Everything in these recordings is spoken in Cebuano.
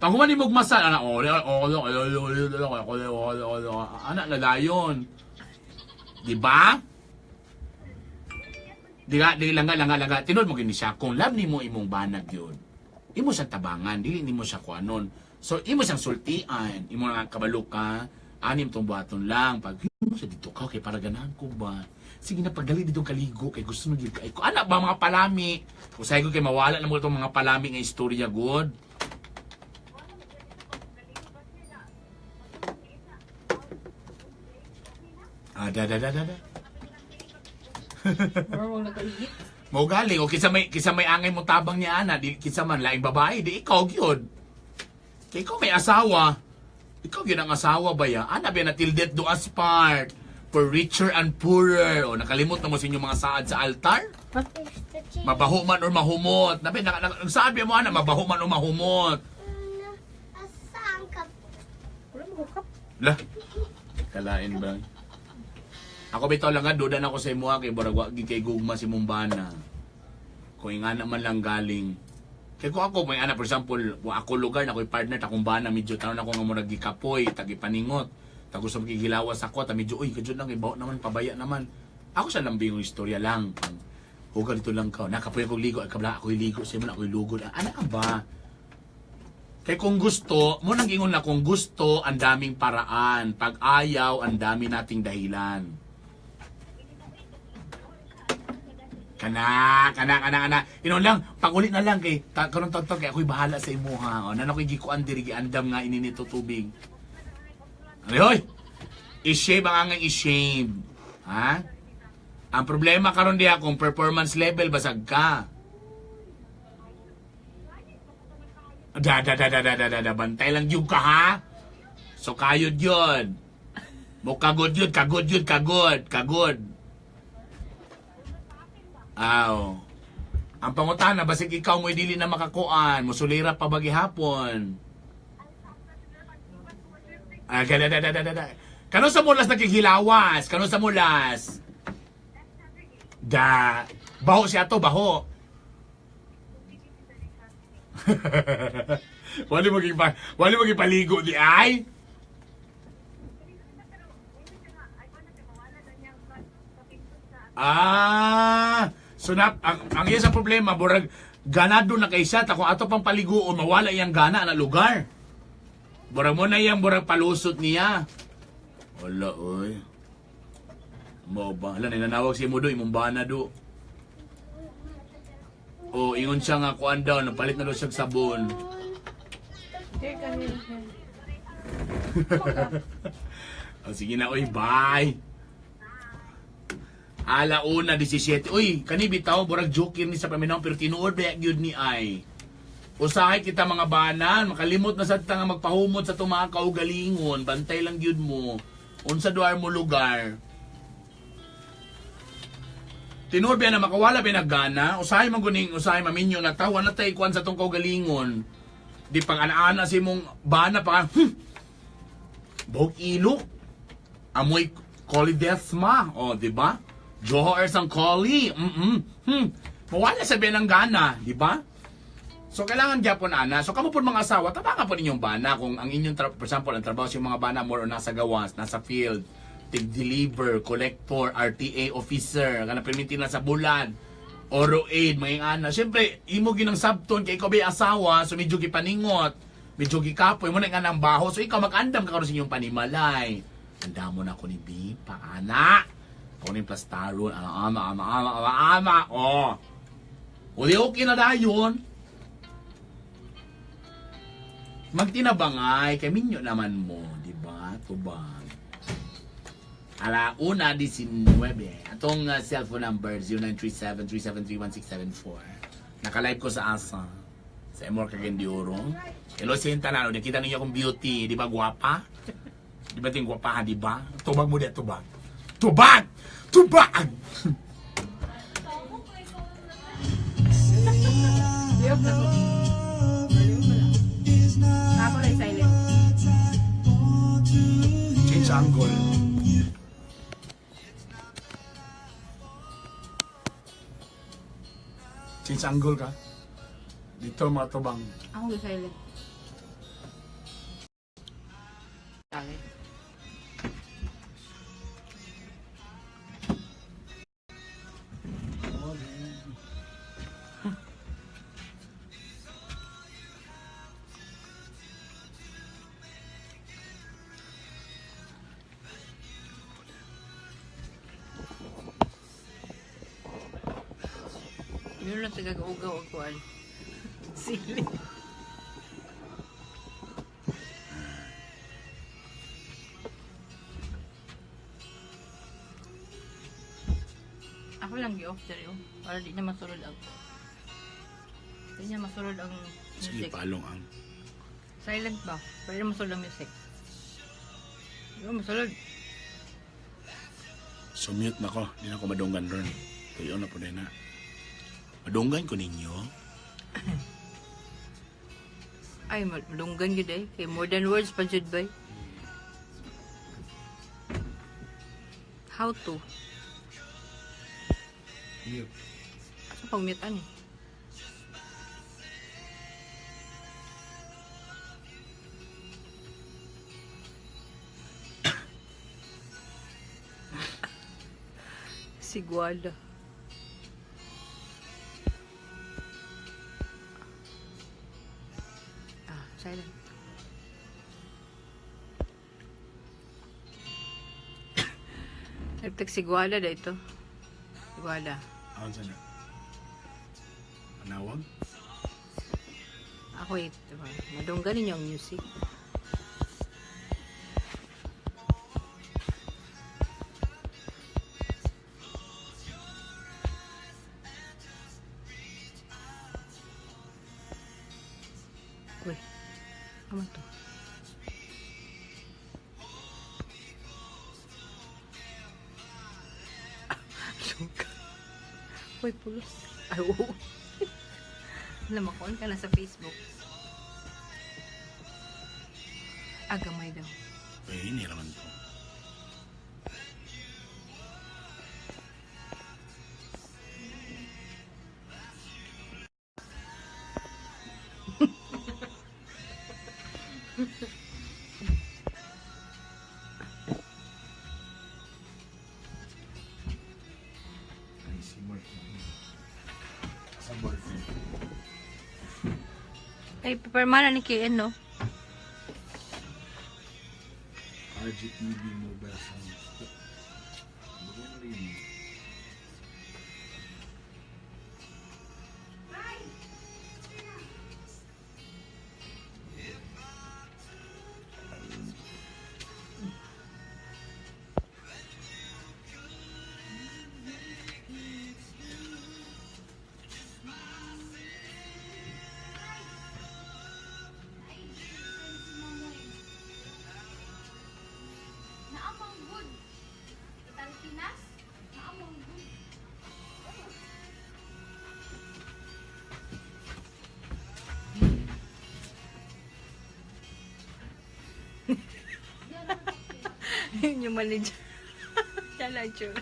Pag human imong masal, ana, oh, oh, oh, oh, oh, oh, oh, ana na dayon. Di ba? Di ka, di langga, langga, langga. Tinuod mo gini siya, kung love nimo imong banag yun, imo siyang tabangan, dili nimo siya kuanon. So, imo siyang sultian, imo nga kabalo ka, anim tong buhaton lang. Pag mo siya dito ka, okay, para ganahan ko ba? Sige na, pagdali dito kaligo, kay gusto mo gyud kay ko. Anak ba, mga palami? Usay ko kay mawala na mo itong mga palami nga istorya, good. Ah, da, da, da, da, da. Or wag nakaigit. Mo galing o kinsa may angay mo tabang niya ana, di kinsa man laing babae, di ikaw gyud. Kay ikaw may asawa. Ikaw gyud ang asawa ba ya? Ana ba na till death do us part. For richer and poorer. O nakalimot na mo sa inyong mga saad sa altar? Mabaho man or mahumot. Nabi, nagsaad ba mo ana, mabaho man o mahumot. Wala mo kap. Lah. Kalain ba? Ako bitaw lang nga, duda na ako sa imuha kay burag wa gid kay gugma si Mumbana. Kung ingana man lang galing. Kay kung ako may ana, for example, wa ako lugar na ako'y partner ta kung bana medyo taon ako nga murag gikapoy, tagipaningot. Ta gusto makigilawas ako ta medyo uy kajud lang kay bawo naman pabaya naman. Ako sa lambing yung istorya lang. Huwag dito lang ka. Nakapoy akong ligo. Ay, kabla ako'y ligo. Sa imo na ako'y lugod. Ana ka ba? Kay kung gusto, mo nang ingon na kung gusto, ang daming paraan. Pag ayaw, ang dami nating dahilan. Kana, kana, kana, kana. Inon lang, pag-ulit na lang kay ta, karon tagtag kay ako'y bahala sa imuha. O, nano ko'y gikuan diri giandam nga ini nito tubig. Ay, hoy! I-shave ang angay i-shave. Ha? Ang problema karon diha kung performance level basag ka. Da da da da da da da, da. Bantay lang yung ka ha. So kayod yun. Mo kagod yun, kagod yun, kagod, kagod. Aw. Ang pangutana, basig ikaw mo'y dili na makakuan, musulira pa ba gihapon? Ah, da da da da da da. Kano sa mulas nakikilawas? Kano sa mulas? Da. Baho siya to, baho. Wali mo gipaligo di ay. Ah, so na, ang iya sa problema burag ganado na kay siya ta kung ato pang paliguon mawala iyang gana na lugar. Burag mo na iyang burag palusot niya. Wala oy. Mo ba? Hala nanawag si mo do imong bana do. O ingon siya nga kuan daw napalit na daw siya og sabon. Here ka, here, here. O, sige na, oy, bye. Ala una, 17. Uy, kani bitaw, burag joker ni sa paminaw, pero tinuod ba gyud ni ay. Usahay kita mga banan, makalimot na sa ta nga magpahumot sa itong mga kaugalingon, bantay lang gyud mo. Unsa duar mo lugar. Tinuod ba na makawala ba nagana, usahay man guning usahay maminyo na tawa na tay kuan sa tong kaugalingon. Di pang ana-ana si mong bana pa. Buhok ilok. Amoy Colidesma. O, di ba? Johor ang Coli. Mawala sa ng gana, di ba? So, kailangan gyapon ana. So, kamo po mga asawa, tabangan po ninyong bana. Kung ang inyong, for example, ang trabaho sa inyong mga bana, more on nasa gawas, nasa field, tig-deliver, collector, RTA officer, kana perminti na sa bulan, oro aid, mga ana. Siyempre, imo ginang sabton, kay ikaw ba asawa, so medyo gipaningot, medyo gikapoy, mo na nga ng baho. So, ikaw mag-andam ka karon sa inyong panimalay. Anda mo na ako ni B, paana. Ako ni plastaron, ana, ama, ama, ama, ama, ama, oh. O di okay na dayon. Magtinabangay, kay minyo naman mo, di ba? Tubag. Ala una 19. Atong cellphone number 0937-373-1674. Naka-live ko sa Asa. Sa Emor Cagayan de Oro. Hello sa yung tanan. Nakita ninyo akong beauty. Di ba gwapa? Di ba ting gwapahan, di ba? Tubag mo di, tubag. Tubag! Tubag! Di off na ko. Wala. Ako lang silent. Change angle. Change angle ka. Dito mga tubang. Ako lang silent. Yun lang sa gagaugaw ang kuan. Sili. Ako lang gi-off diri oh. Para di na masulod ang Di niya masulod ang Sige, music. palong ang. Silent ba? Para di masulod ang music. Di ba masulod? So mute na ko. Di na ko madunggan ron. Tuyo na po din na. Madunggan ko ninyo. Ay, malunggan gyud eh. Kay more than words pa jud bay. How to? Mute. Asa pag mute ani? Sigwala. Ah, silent. Nagtag sigwala da ito. Sigwala. Aon sana? Manawag? Ako eh, diba? Madunggan ninyo ang music. Uy, ano to? Suka. Uy, pulos. Ay, oo. Namakuan ka na sa Facebook. Ah, gamay daw. Eh, hindi naman to. Ay, si Mark. Sa boyfriend. Ay, papermana ni KN, no? RGTV Mobile Sounds. Bago na rin yun. Naamang good. Ital Pinas, naamang good. Yun yung manager. Manager.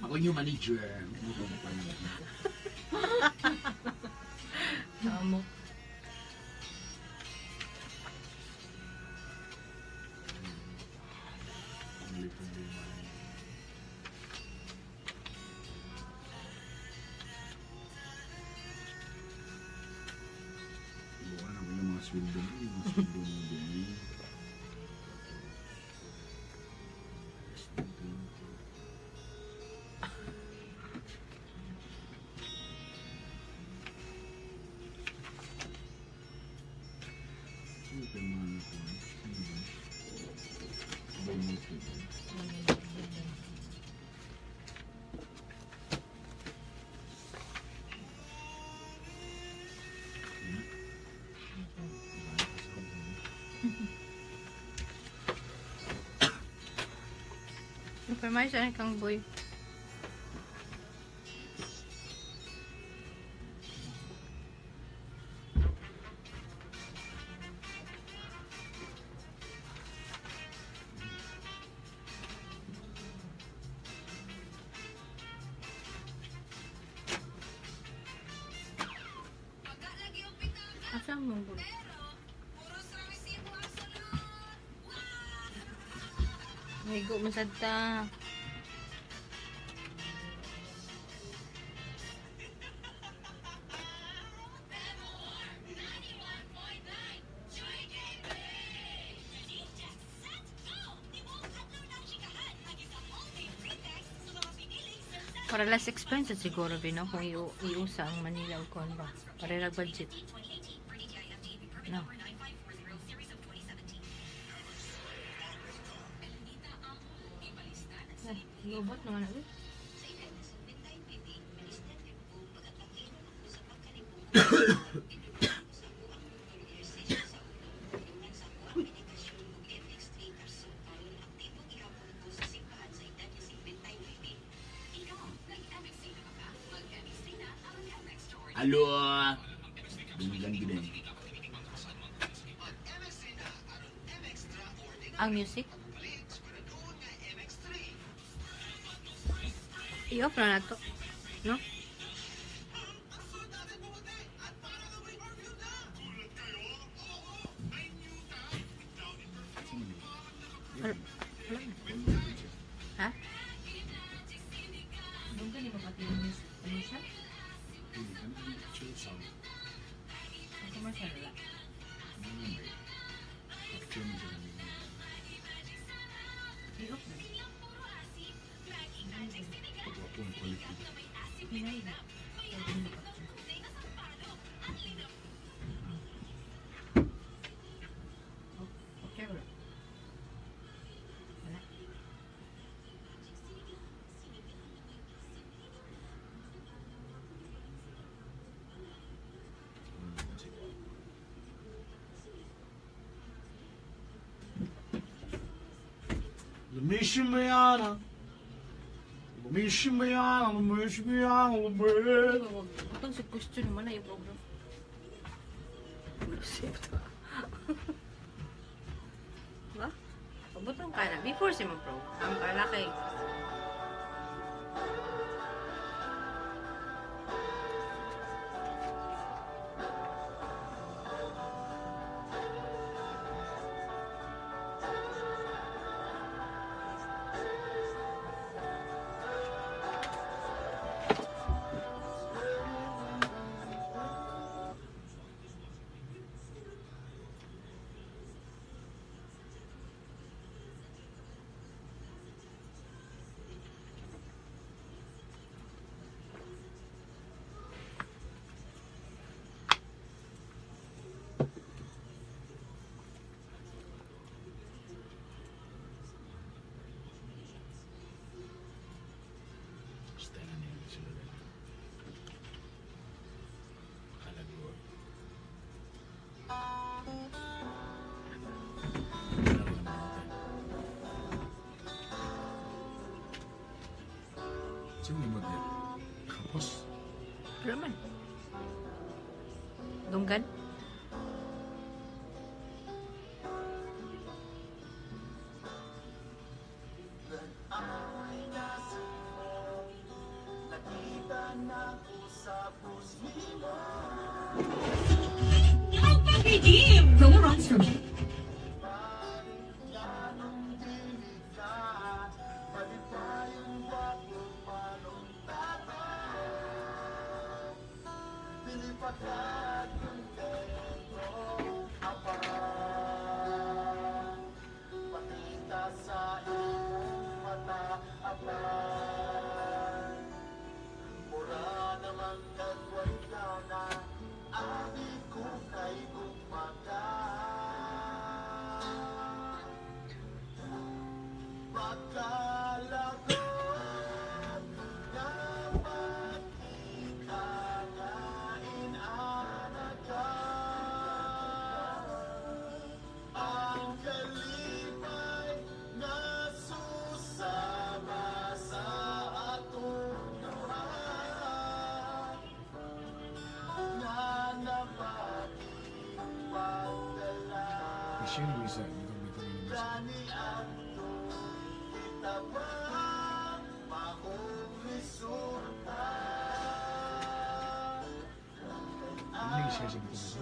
Ako yung manager. Tamo. Bukan ako yung mga sweldo. Yung mga sweldo mo din. Ano pa yung mga nakuha? Ano ba? Iba yung mga sweldo. Information kang boy. Asa mo boy? Naigo man sad ta. Para less expensive siguro bino kung iusa ang Manila o kuan ba. Para rag budget. No. Ay, lubot naman ako. Alo. Dunggan gid eh. Ang music? I-off na nato. No? Wala. Wala na. Ha? Dunggan mo pati yung music. Ano siya? Chill sound. Ang commercial wala. Picture mo sila ninyo. I-off na. Pagwapo ang quality. Hinay na. Pwede mo picture. Oh, okay, wala. Wala. Lumishimayana. Lumishimayana, lumishimayana, lumishimayana. Itong si question naman na yung program. Lucip to. Ba? Pabutong ka na. Before si mo program. Ang kala kay. Basta na niya sila rin. Kalagor. Wala rin naman natin. Sino mo din? Kapos. Wala man. Dunggan? Promo runs from I-share mo isa. Bitong bitong yung music. Ano yung i-share sa bitong bitong?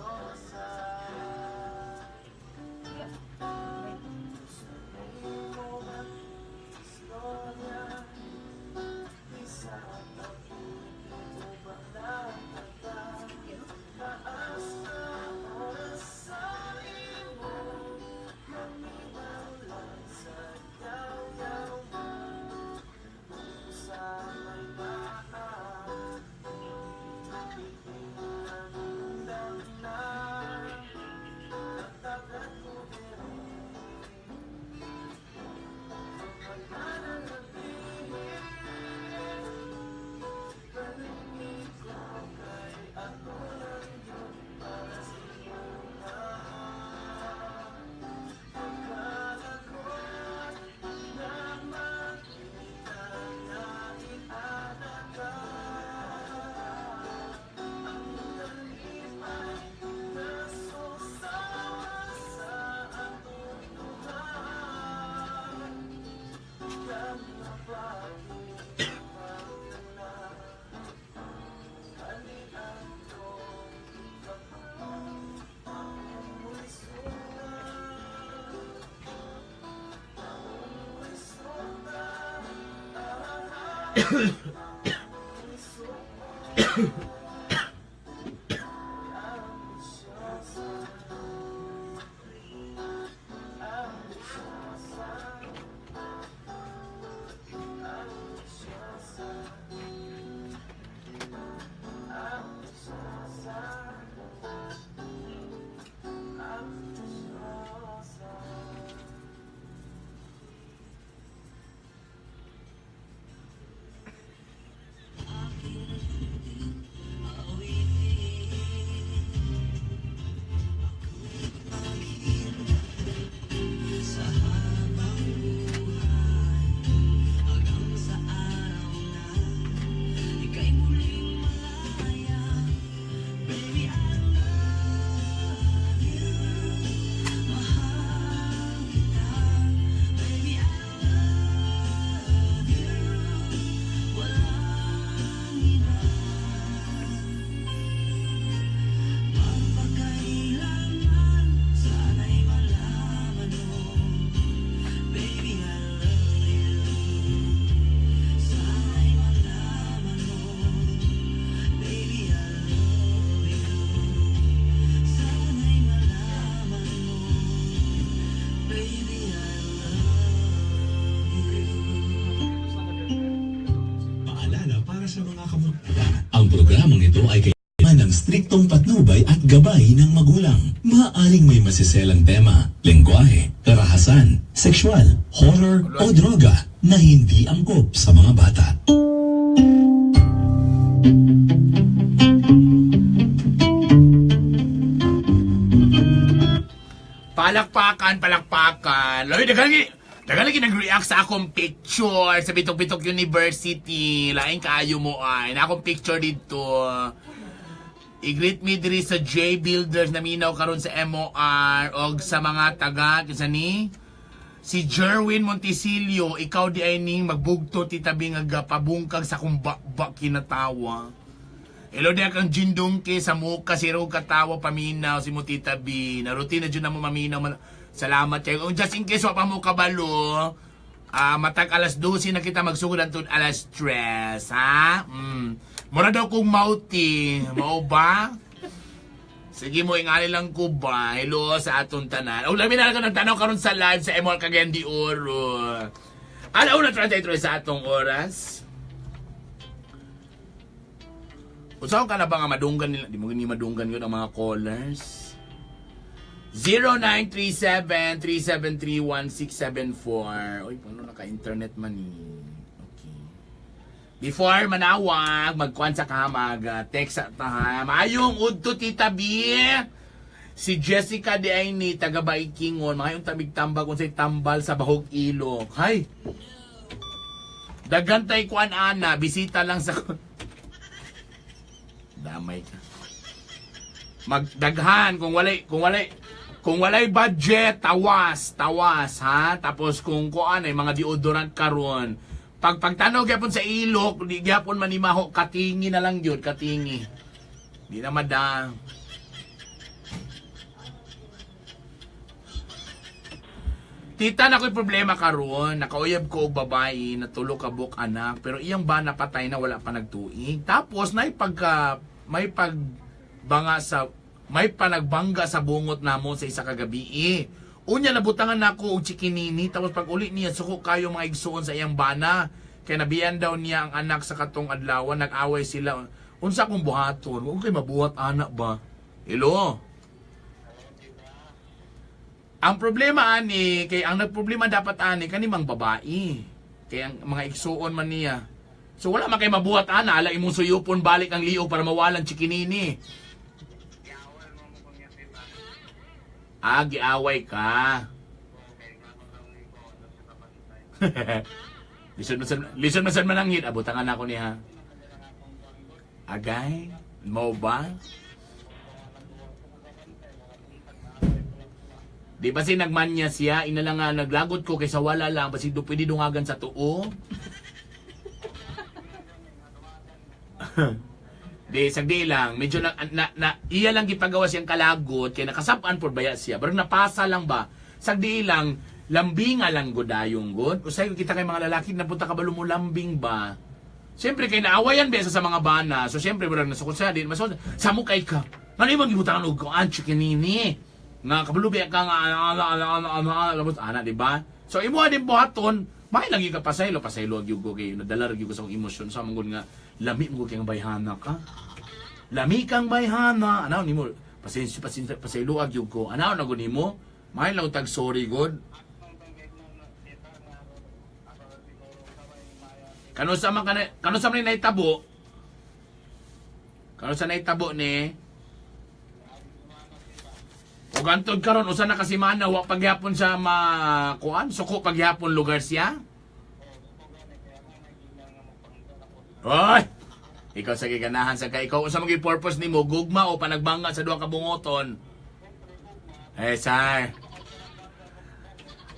Paalala para sa mga kamutada. Ang programang ito ay kailangan ng striktong patnubay at gabay ng magulang. Maaaring may masiselang tema, lengguwahe, karahasan, sexual, horror o droga na hindi angkop sa mga bata. Palakpakan, palakpakan. Loy, daghan lagi nag-react sa akong picture sa Bitok Bitok University. Lain kaayo mo ay. Na akong picture dito. I-greet me diri sa J Builders na minaw karon sa MOR og sa mga taga kinsa ni si Jerwin Montesilio, ikaw di ay ning magbugto ti tabi nga gapabungkag sa kumbaba kinatawa. Hello diha kang Jindongke sa muka si Ro katawa paminaw si mo Tita B. Narutin na dyan na mo maminaw. Salamat kayo. Kung just in case wa pa mo kabalo, matag alas 12 na kita magsugod antod alas 3, ha? Mura daw kong mauti. Mao ba? Sige mo, ingali lang ko ba? Hello sa atong tanan. Oh, labi na lang ng tanaw karon sa live sa MR Cagayan de Oro. Alauna 33 sa atong oras. Usaw ka na ba nga madunggan nila? Di mo gani madunggan yun ang mga callers. 0937-373-1674. Uy, paano naka-internet man eh? Okay. Before manawag, magkuhan sa ka, mag-text sa ta. Maayong udto, Tita B! Si Jessica de Aini, taga Baikingon, mga yung tabig tambag unsay tambal sa Bahog Ilog. Hay! Daghan tay kuan ana, bisita lang sa Damay ka. Magdaghan kung walay budget, tawas, tawas ha. Tapos kung kuan ay mga deodorant karon. Pag pagtanaw gyapon sa ilok, di gyapon manimaho, katingi na lang gyud, katingi. Di na madang. Tita, na ko'y problema karon. Nakauyab ko og babae, natulo ka buok anak, pero iyang ba napatay na wala pa nagtuig. Tapos nay pagka may pagbanga sa may panagbangga sa bungot namo sa isa ka gabi. Eh. Unya nabutangan nako og chikinini, tapos pag uli niya suko kayo mga igsuon sa iyang bana. Kay nabiyan daw niya ang anak sa katong adlaw, nag-away sila. Unsa akong buhaton? Wa kay mabuhat anak ba? Hello. Ang problema ani, kay ang nagproblema dapat ani kanimang babae. Kay ang mga igsuon man niya. So wala man kay mabuhat ana, ala imong suyupon balik ang liog para mawalan chikinini. Ah, giaway ka. Lisod man sad manangit, abutangan ako niya. Agay, mo ba? Di ba si nagmanya siya, ina lang nga naglagot ko kaysa wala lang, basi do pwede dungagan sa tuo. Di, sagdi lang, medyo na, na, na iya lang gipagawa siyang kalagot, kay nakasapan por baya siya, pero napasa lang ba? Sagdi lang, lambinga lang godayong god. Usay ko kita kay mga lalaki, napunta ka ba lumulambing ba? Siyempre, kay naawayan besa sa mga bana. So, siyempre, murag nasukot siya din. Masukot, samo kay ka. Ano ibang gibutangan og ko, ancho kinini. Nga, kabalubi ka nga, ana, ana, ana, ana, ana, ana, ana, di ba? So, imo din buhaton, may lang yung kapasaylo, pasaylo ang yugo kay nadala ra gyud ko sa akong emosyon sa manggon nga lami mo kay nga bayhana ka. Lami kang bayhana. Anaw nimo, pasensya, pasensya, pasaylo ag gyud ko. Anaw na gud nimo. May lang tag sorry god. Kano sa man kana kano sa man ni nahitabo? Kano sa nahitabo ni? O gantod karon usa na ka semana wa pagyapon sa makuan, suko pagyapon lugar siya. Oy! Ikaw sa giganahan sa ka ikaw unsa man gyud purpose nimo, gugma o panagbanga sa duha ka bungoton? Eh sir.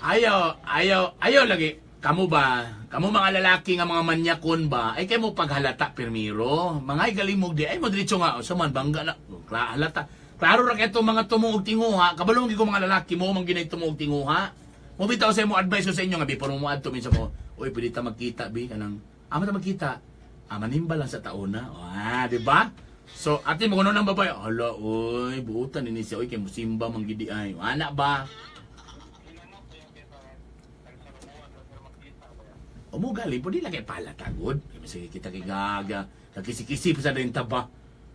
Ayaw, ayaw, ayaw lagi. Kamu ba? Kamu mga lalaki nga mga manyakon ba? Ay kay mo paghalata pirmiro. Mga igalimog di ay mo diretso nga o man bangga na. Halata. Klaro ra kay itong mga tumuog tinguha. Kabalo ko mga lalaki mo man ginay tumuog tinguha. Mo bitaw sa imo advice ko sa inyo nga before mo moadto minsan mo, oy pwede ta magkita bi kanang ama ta magkita. Ah, manimba lang sa taon na. Ah, di ba? So, ate mo kuno ng babae, hala, oy, buutan ini siya, oy, kay musimba man gidi ay. Ana ba? O mo gali, pwede lang kay pala tagod. Kaya sige kita kay gaga, kakisi-kisi pa sa din taba.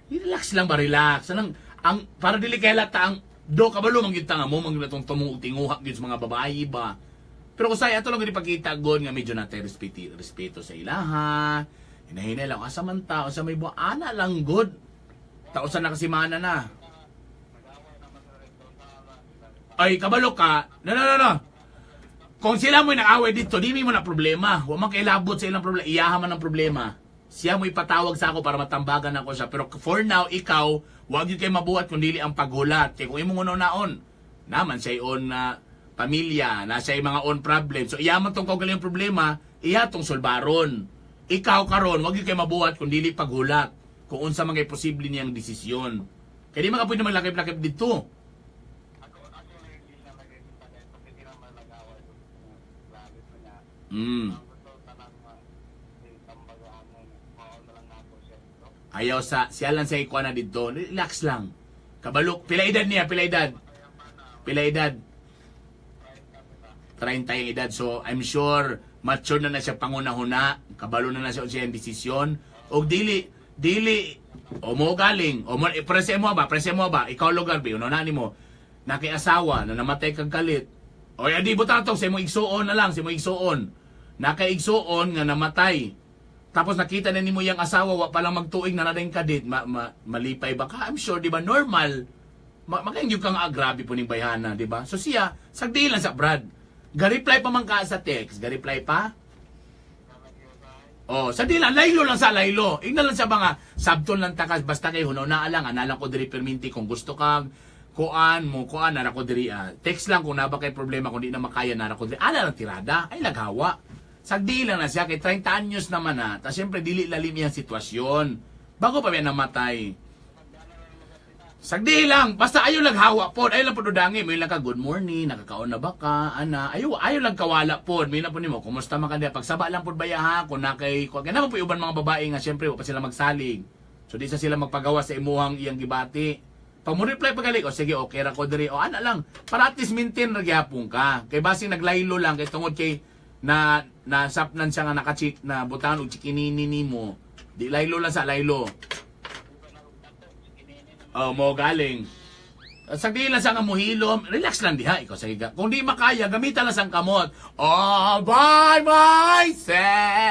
Relax lang ba, relax. Anang, ang, para dili kay lata ang, do kabalo man gyud ta nga mo man gyud atong tumong tinguha gyud sa mga babae ba. Pero kung ato lang gyud ipakita god nga medyo natay respeto, respeto sa ilaha. Hinahinay lang asa man ta, sa may buwa ana lang god. Tausan na kasi mana na. Ay, kabalo ka. No, no, no, no. Kung sila mo'y nag-away dito, di mo na problema. Huwag man kailabot sa ilang problema. Iyaha man ang problema. Siya mo ipatawag sa ako para matambagan ako siya. Pero for now, ikaw, huwag yun kay mabuhat kung dili ang paghulat. Kaya kung imong naon, naman siya on na pamilya, na siya mga own problem. So iya man tong kaugalingong problema, iya tong solbaron. Ikaw karon, huwag yun kay mabuhat kung dili paghulat. Kung unsa man kay posible niyang desisyon. Kaya di makapuy naman lakip-lakip dito. Ayaw sa siya lang sa ikuha na dito. Relax lang. Kabalok. Pila edad niya? Pila edad? Pila edad? 30 yung edad. So, I'm sure mature na na siya pangunahuna. Kabalo na na siya sa iyang desisyon. Og dili, dili, o mo galing, o mo, eh, prese mo ba, prese mo ba, ikaw lugar ba, na nimo, nakiasawa, na namatay kag kalit. O ya di buta sa imo igsuon na lang, sa imo igsuon. Nakaigsuon nga namatay. Tapos nakita na nimo yang asawa wa pa lang magtuig na na kadit, ma, ma, malipay ba ka? I'm sure, di ba normal. Ma makaingyog kang ah, grabe po ning bayhana, di ba? So siya, sagdi lang sa Brad. Ga-reply pa man ka sa text, ga-reply pa. Oh, sa lang, laylo lang sa laylo. Ingnan lang sa mga sabton lang takas basta kay hunaw na lang analang ko diri perminti kung gusto kang kuan mo kuan nara ko diri ah. Text lang kung naba kay problema kung di na makaya nara ko diri. Ana lang tirada, ay laghawa. Sagdi lang na siya kay 30 anyos naman na. Ta syempre dili lalim iyang sitwasyon. Bago pa biya namatay. Sagdi lang, basta ayaw lang hawa pod, ayaw lang pod udangi, may lang ka good morning, nakakaon na ba ka, ana, ayaw ayaw lang kawala pod, may lang pod nimo, kumusta man ka diya, pagsaba lang pod baya ha, kung nakay, kung naman po uban mga babae nga syempre wa pa sila magsalig. So di sa sila magpagawa sa imuhang iyang gibati. Pag mo reply pagali, o sige, okay ra ko diri, o ana lang, para at least maintain ra gyapon ka. Kay basing naglaylo lang kay tungod kay na nasapnan siya nga naka-cheat na butangan og chikinini nimo. Di laylo lang sa laylo. Oh, mo galing. Sagdi lang sa nga muhilom, relax lang diha ikaw sa higa. Kung di makaya, gamitan lang sang kamot. Oh, bye bye, se.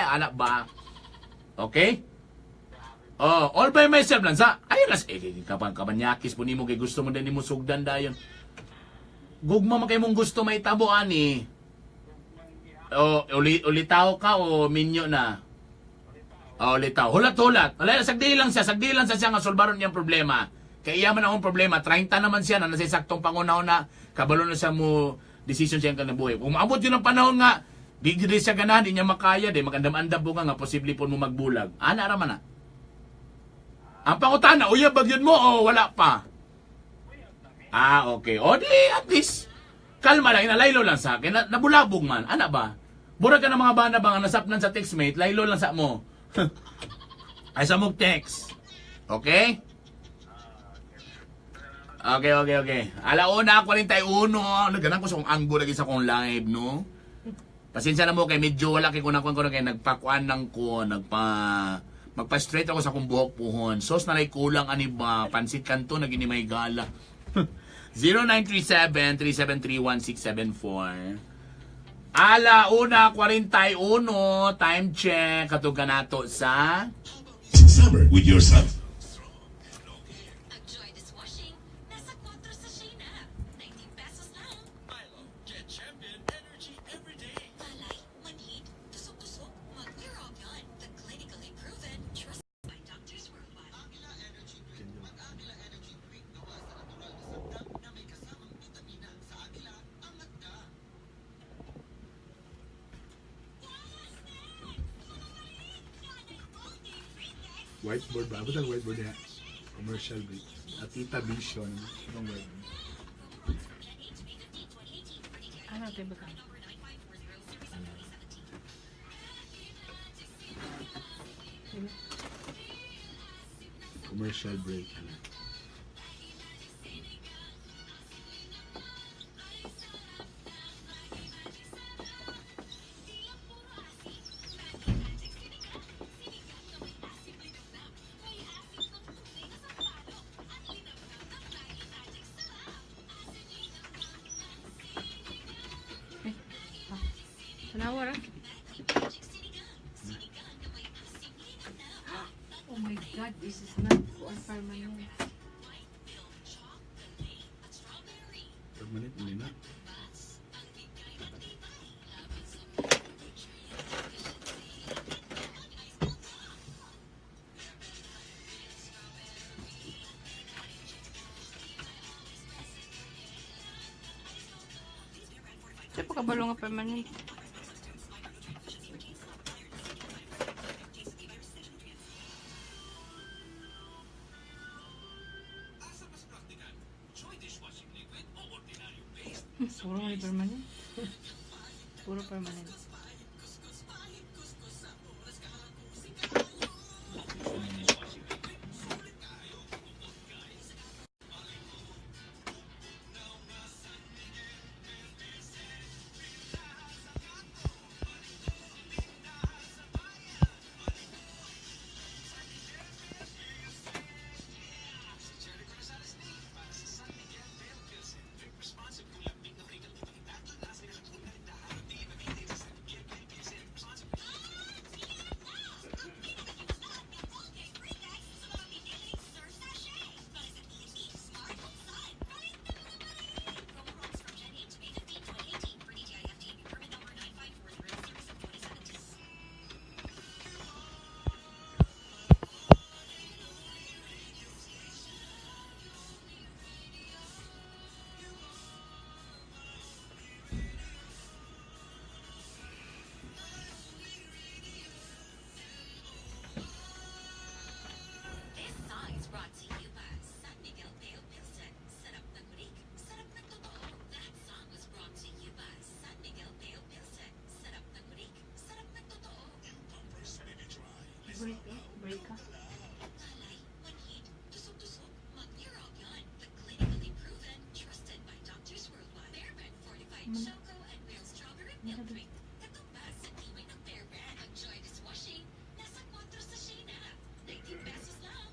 Anak ba? Okay? Oh, all by myself lang sa. Ayun lang eh, kapang kabanyakis po nimo kay gusto mo din nimo sugdan dayon. Gugma man kay mong gusto may tabo ani. Oh, uli ulitaw ka o minyo na? Oh, ulitaw. Hulat-hulat. Wala, sagdi lang siya, sagdi lang sa siya nga solbaron niyang problema. Kay iya man akong problema, 30 naman siya na nasa saktong pangunaw na kabalo na siya mo decision siya ang buhay. Kung maabot yun ang panahon nga, di di siya ganahan, di niya makaya, di magandam-andam po nga nga posible po mo magbulag. Ana ra man na. Ang pangutana, uyab ba yun mo o wala pa? Ah, okay. O di, at least, kalma lang, inalaylo lang sa akin. Nabulabog man. Ana ba? Mura ka ng mga bana ba nga nasapnan sa textmate, laylo lang sa mo. Ay sa mong text. Okay? Okay. Alauna, 41. Naganan ko sa kong anggo lagi sa kong live, no? Pasensya na mo kay medyo wala kay kunang ko kay nagpakuan ng ko, magpa-straight ako sa kong buhok puhon. Sos na lay kulang ani ba, pansit kanto na gini may gala. 0937-373-1674. Ala una 41, time check katug nato sa Summer with your son. Ang Joy Dishwashing, nasa 4 sachet na. 19 pesos lang. Milo, get champion energy every day. Malay, manhid, tusok-tusok, mag-wear off yan. The clinically proven, trusted by doctors worldwide. Agila Energy Drink. Mag Agila Energy Drink gawa sa natural na sandang na may kasamang vitamina. Sa Agila, angat ka. Whiteboard ba? Ba't ang whiteboard niya? Commercial break. Atita Vision. Anong whiteboard? Ano ito yung butang? Commercial break. Ano? Tanawa ra. Oh my God, this is not kuan permanent. Permanent hindi na. Siya pa kabalo nga permanent. Asa mas praktikal? Joy Dishwashing Liquid o ordinaryong paste? Puro nga permanent. Puro permanent. Jericho Rosales ni para sa San Miguel Pale Pilsen. Drink responsibly. Kung lambing na Regal ipakita, nasa nakakita Protein na sa San Miguel Pale Pilsen. Responsibly. This song is brought to you by San Miguel Pale Pilsen. Sarap ng ulik, sarap ng totoo. That song was brought to you by San Miguel Pale Pilsen. Sarap ng ulik, sarap ng totoo. Break, eh. Break ka. Malay, manhid, tusok-tusok, mag-wear off yan. The clinically proven, trusted by doctors worldwide. Bear Brand Fortified Choco and Real Strawberry Milk Drink. Katumbas sa tibay ng Bear Brand. Ang Joy Dishwashing, nasa 4 sachet na. 19 pesos lang.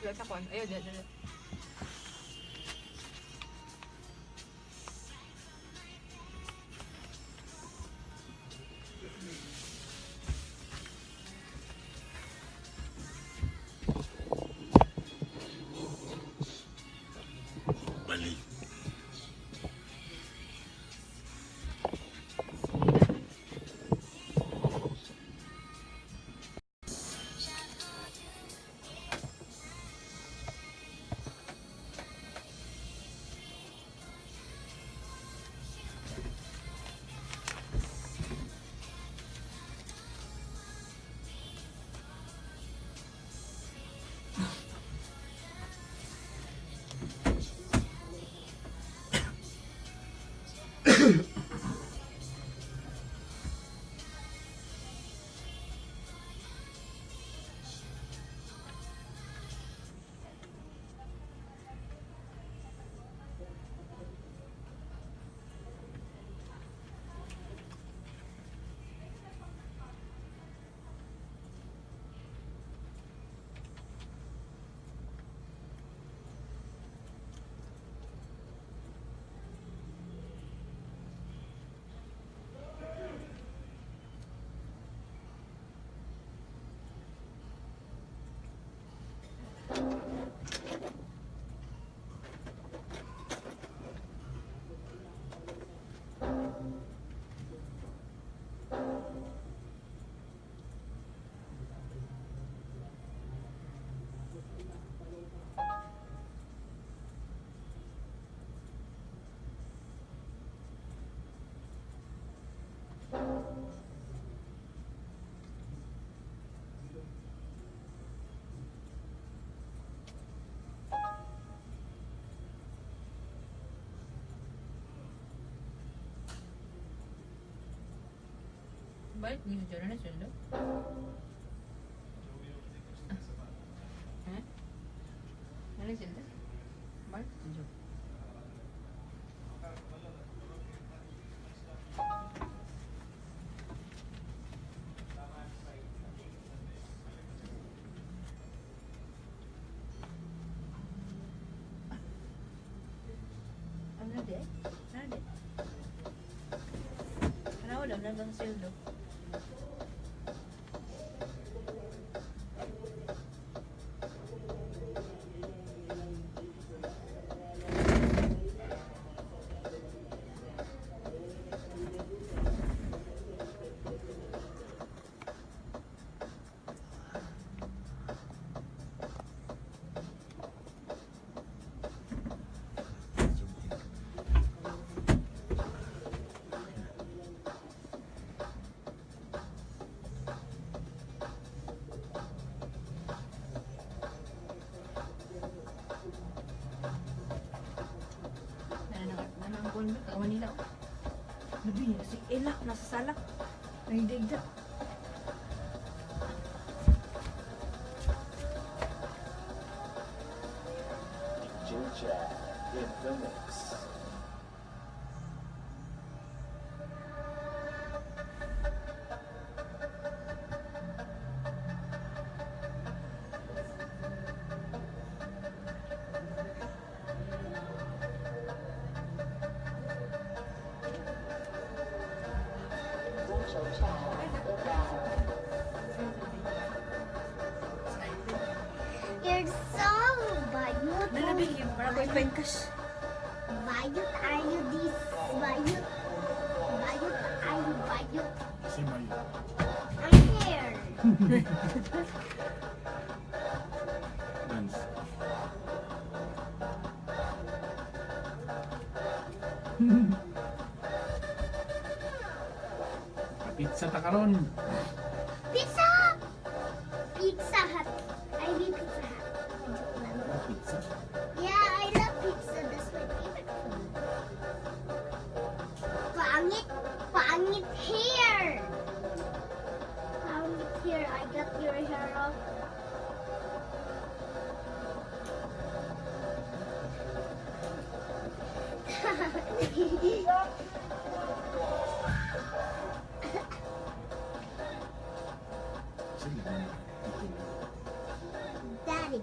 Dito sa kon. Ayun, dito, dito. Balik. Balik niyo dyan na sweldo. Ha? Ano yung sweldo? Balik niyo. Ano di? Ano di? Ano wala na bang sweldo? Nananggon ba? Taga Manila. Nabi niya si Ella nasa sala. Nagdigda. Ginger in the mix. You're so bayot. Nalabi kayo. Para ko i-find cash. Bayot are you this? Bayot. Bayot are you bayot? Si Mayo. I'm here. Dance. Pizza ta karon. Pizza! Pizza Hut. I mean Pizza Hut. Joke lang. Pizza. Yeah, I love pizza. That's my favorite food. Pangit, pangit hair. Pangit hair. I got your hair off. Sila na. Daddy.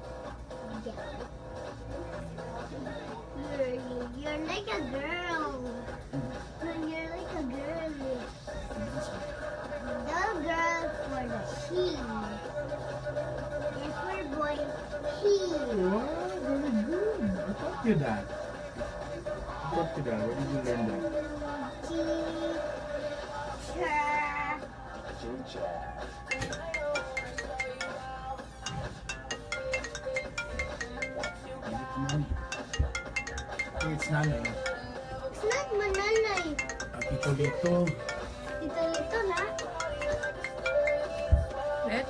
you that? Who taught you that? Where did you learn that? Teacher. Teacher. It's nanay. It's not mananay. Ah, Tito Lito. Tito Lito na. Let?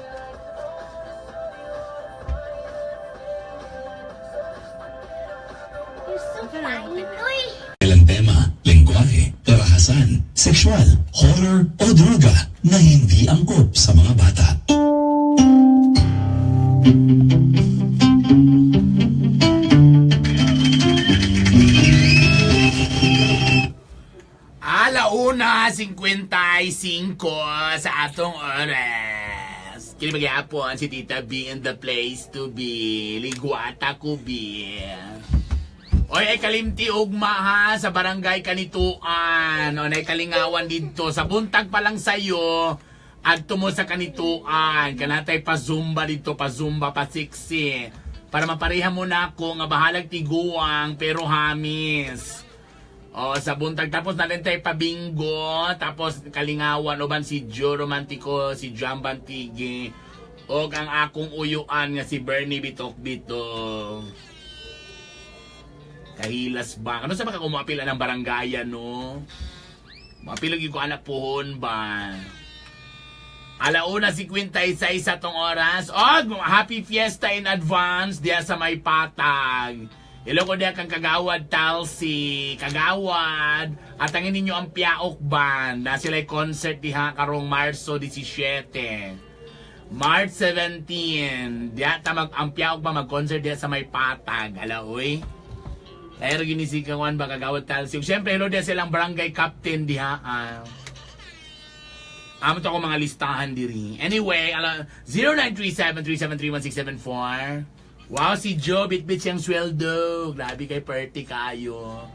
You're so tiny. Uy! Ilang tema, lengguwahe, karahasan, sexual, horror o droga na hindi angkop sa mga bata. Alauna, 55 sa atong oras. Kini maghapon si Tita B in the place to be. Ligwata ko B. Oy, ay kalimti ugma ha sa barangay Kanituan. O nay kalingawan dito. Sa buntag pa lang sayo, adto mo sa Kanituan. Kanatay pa zumba dito, pa zumba, pa sexy. Para mapareha mo na ako nga bahalag tiguang pero hamis. O, sa buntag. Tapos natin tayo pabingo. Tapos kalingawan. Uban si Joe Romantico, si John Bantigi. O ang akong uyuan nga si Bernie Bitok Bitong. Kahilas ba? Ano sa mga kumapila ng barangayan, no? Mapilog yung ko anak puhon ba? Alauna 56 sa tong oras. Oh, happy fiesta in advance diya sa may patag. Hello ko diya kang Kagawad Talsi, Kagawad. At angin ninyo ang Piaok Band. Na sila'y concert diha karong Marso 17. March 17. Diya ta mag ang Piaok ba mag-concert diya sa may patag. Ala oy. Pero gini si Kawan ba Kagawad Talsi. Ug Siyempre hello diya silang barangay captain diha. Ah. Amo to ako mga listahan diri. Anyway, ala 0937-373-1674. Wow, si Joe, bitbit siyang sweldo. Grabe kay Perty kayo.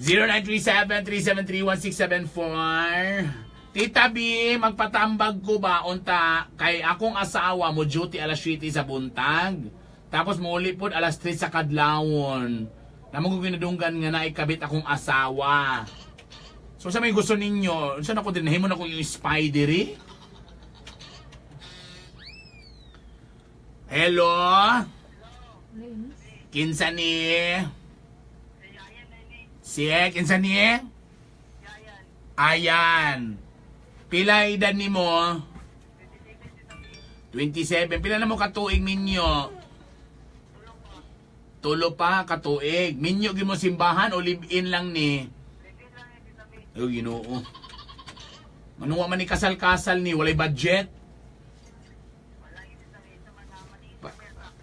0937-373-1674. Tita B, magpatambag ko ba unta kay akong asawa mo duty alas 7 sa buntag. Tapos muli pod alas 3 sa kadlawon. Namo ko ginadunggan nga naikabit akong asawa. So sa may gusto ninyo, unsa na ko din himo na ko yung spy diri? Hello? Kinsa ni? Siya, kinsa ni? Ayan. Pila edad nimo? 27. Pila na mo katuig minyo? Tulo pa katuig. Minyo gyud mo simbahan o live-in lang ni? Ay, Ginoo. Manuwa man ni kasal-kasal ni, walay budget.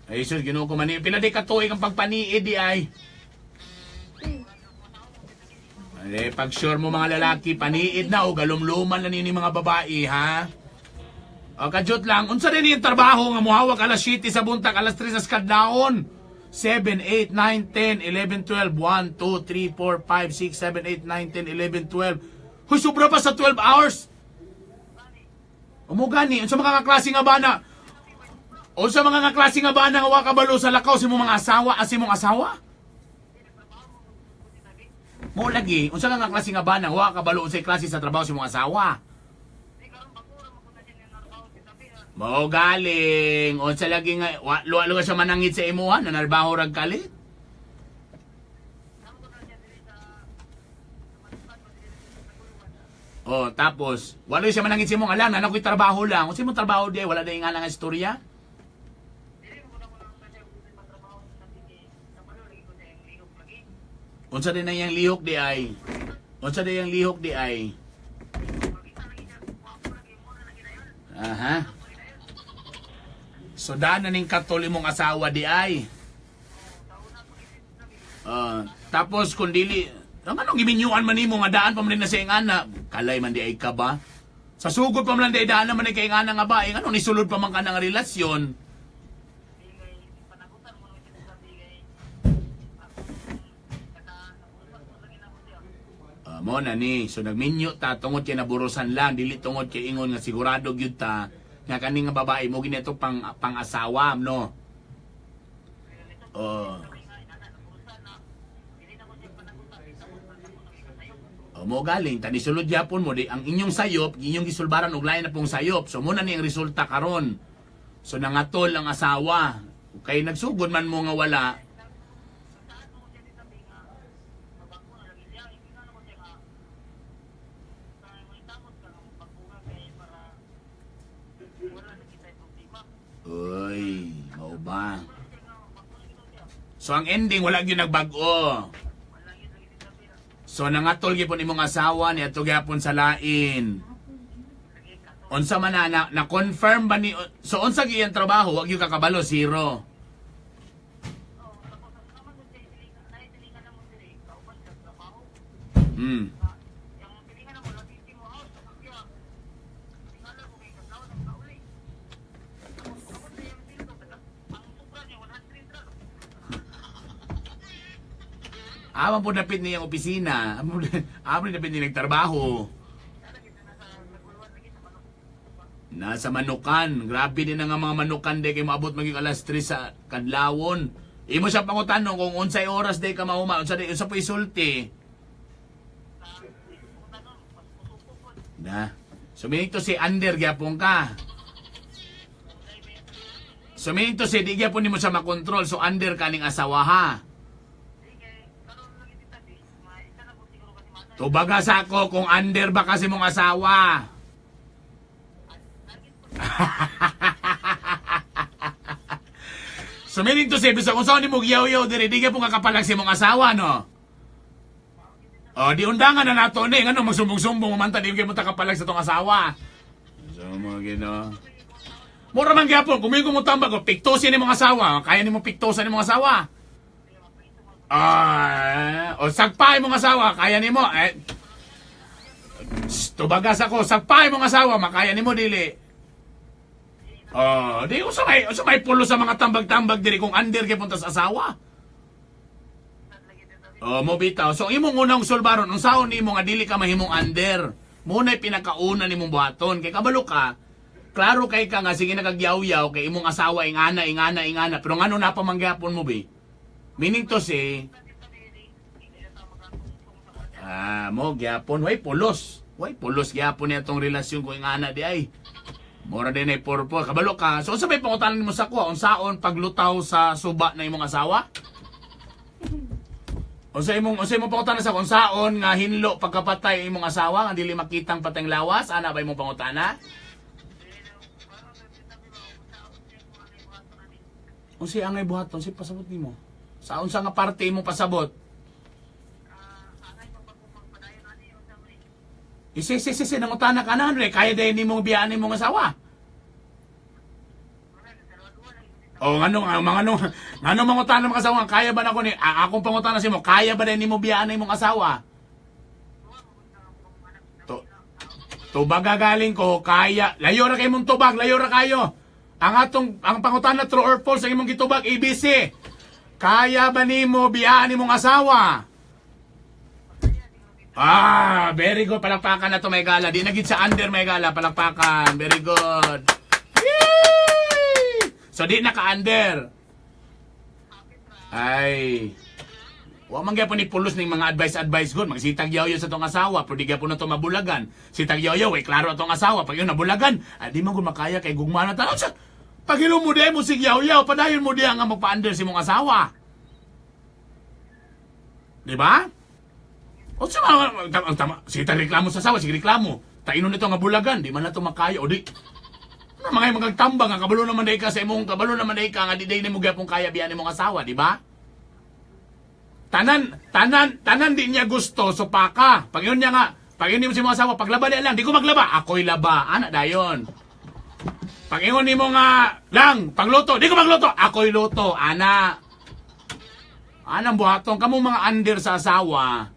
Ay, sus, Ginoo ko man ni. Pila di katuig ang pagpaniid di ay. Eh, pag sure mo mga lalaki, paniid na o galumluman na nini mga babae, ha? O, kajut lang. Unsa din yung trabaho nga muhawak alas 7 sa buntag, alas 3 sa skadlaon? 7, 8, 9, 10, 11, 12, 1, 2, 3, 4, 5, 6, 7, 8, 9, 10, 11, 12. Huy, sobra pa sa 12 hours. Umugani, unsa mga kaklase nga bana? Unsa mga kaklase nga bana nga wa kabalo sa lakaw sa imong mga asawa, as imong asawa? Mo lagi, unsa nga klase nga bana wa kabalo unsay klase sa trabaho sa imong asawa? Mao galing, unsa lagi nga wa luwa luwa siya manangit sa imuha nanarbaho rag kalit. Oh, tapos wala siya manangit sa imong ala, na ko'y trabaho lang. Unsa imong trabaho di wala day nga lang ang istorya? Unsa din na iyang lihok di ay? Unsa din iyang lihok di ay? Aha. So daan na ning katol imong asawa di ay. Ah, tapos kung dili ang anong giminyuan man nimo nga daan pa man din na sa iyang anak, kalay man di ay ka ba? Sa sugod pa man lang di ay daan naman ni kay iyang anak nga ba, anong nisulod pa man ka ng relasyon? Ah, mo na ni. So nagminyo ta tungod kay naburusan lang, dili tungod kay ingon nga sigurado gyud ta nga kani nga babae mo gini pang pang-asawa no. Oh. O mo galing tani sulod gyapon mo di ang inyong sayop, inyong gisulbaran og lain na pong sayop. So mo na ni ang resulta karon. So nangatol ang asawa. Kay nagsugod man mo nga wala. Uy, mao ba? So ang ending wala gyud nagbag-o. So nangatol gyud imong asawa ni adto gyapon sa lain. Unsa man na, na confirm ba ni, so unsa gyud iyang trabaho, wa gyud kakabalo, zero? Aman po dapit niyang opisina. Aman po dapit niya nagtrabaho. Nasa manukan. Grabe din na nga mga manukan day kay maabot maging alas 3 sa kadlawon. Imo siya pangutanong kung unsay oras day ka mahuma, unsa day unsa po isulti. Na. So meaning to say under gyapon ka. So meaning to say di gyapon nimo siya makontrol, so under kaning asawa ha. Tubaga sa ako kung under ba kasi mong asawa. So meaning to say, bisag unsa ni mo giyaw-yaw diri, di gyapon kakapalag sa imong asawa, no? O, di undangan na nato ni, ngano magsumbong-sumbong mamanta di gyud mo kapalag sa tong asawa. So mga gino. Mura man gyapon, kung mo tambag, o, piktusin ni mong asawa, kaya nimo piktusan ni mong asawa. Ah, o sagpay mong asawa, kaya nimo. Eh, shh, tubagas ako, sagpay mong asawa, makaya nimo dili. Oh, di usa may pulo sa mga tambag-tambag diri kung under kay punta sa asawa. Oh, mo bitaw. So imong unang sulbaron, unsaon nimo nga dili ka mahimong under? Mo na'y pinakauna nimong buhaton kay kabalo ka. Klaro kay ka nga sige nagagyaw-yaw kay imong asawa ingana ingana ingana, pero ngano na pa mangyapon mo be? Meaning to say, ah, mo gyapon way pulos. Way pulos gyapon niya tong relasyon ko ingana di ay. Mura din ay purple. Kabalo ka. So unsa may pangutanan nimo sa kuha? Unsaon paglutaw sa suba na imong asawa? Unsa imong pangutana sa unsaon nga hinlo pagkapatay imong asawa nga dili makitang patayng lawas? Ana ba imong pangutana? Unsa angay buhaton? Unsa pasabot nimo? Sa unsa nga parte imong pasabot? Isi, isi, isi, isi, nangutana ka na, ano eh, kaya dahil nimong biyaan nimong asawa. O, ngano, nga, mga ano, ngano mangutana mga asawa, kaya ba na ko ni, ah, akong pangutana sa imo, kaya ba dahil nimo biyaan nimong asawa? To, tubag gagaling ko, kaya, layo ra kay mong tubag, layo ra kayo. Ang atong, ang pangutana true or false, ang imong gitubag, ABC. Kaya ba nimo biyaan nimong asawa? Ah, very good. Palakpakan na to, may gala. Di na gid sa under, may gala. Palakpakan. Very good. Yay! So, di na ka-under. Ay. Wa man gyapon ni pulos ning mga advice-advice good. Magsitag yaw sa tong asawa, pero di gyapon na to mabulagan. Sitag yaw eh, klaro atong asawa. Pag yun nabulagan, ay, di man gud makaya kay gugma na taon sa. Pagilom mo di mo sig yaw, padayon mo di nga magpa-under si mong asawa. Di ba? O sa mga, tama, tama, sige ta reklamo sa asawa, sige reklamo. Tainon nito nga bulagan, di man na to makaya. O di, ano mga magagtambang, nga kabalo naman day ka sa imong, kabalo naman day ka, nga di day nimo gyapon kaya biyan imong asawa, di ba? Tanan, tanan, tanan di niya gusto, so paka. Pag yun niya nga, pag yun mo si mong asawa, paglaba niya lang, di ko maglaba, ako'y laba. Ana, dayon. Pag ingon nimo nga, lang, pagluto, di ko magluto, ako'y luto, ana. Anang buhaton, kamo mga under sa asawa,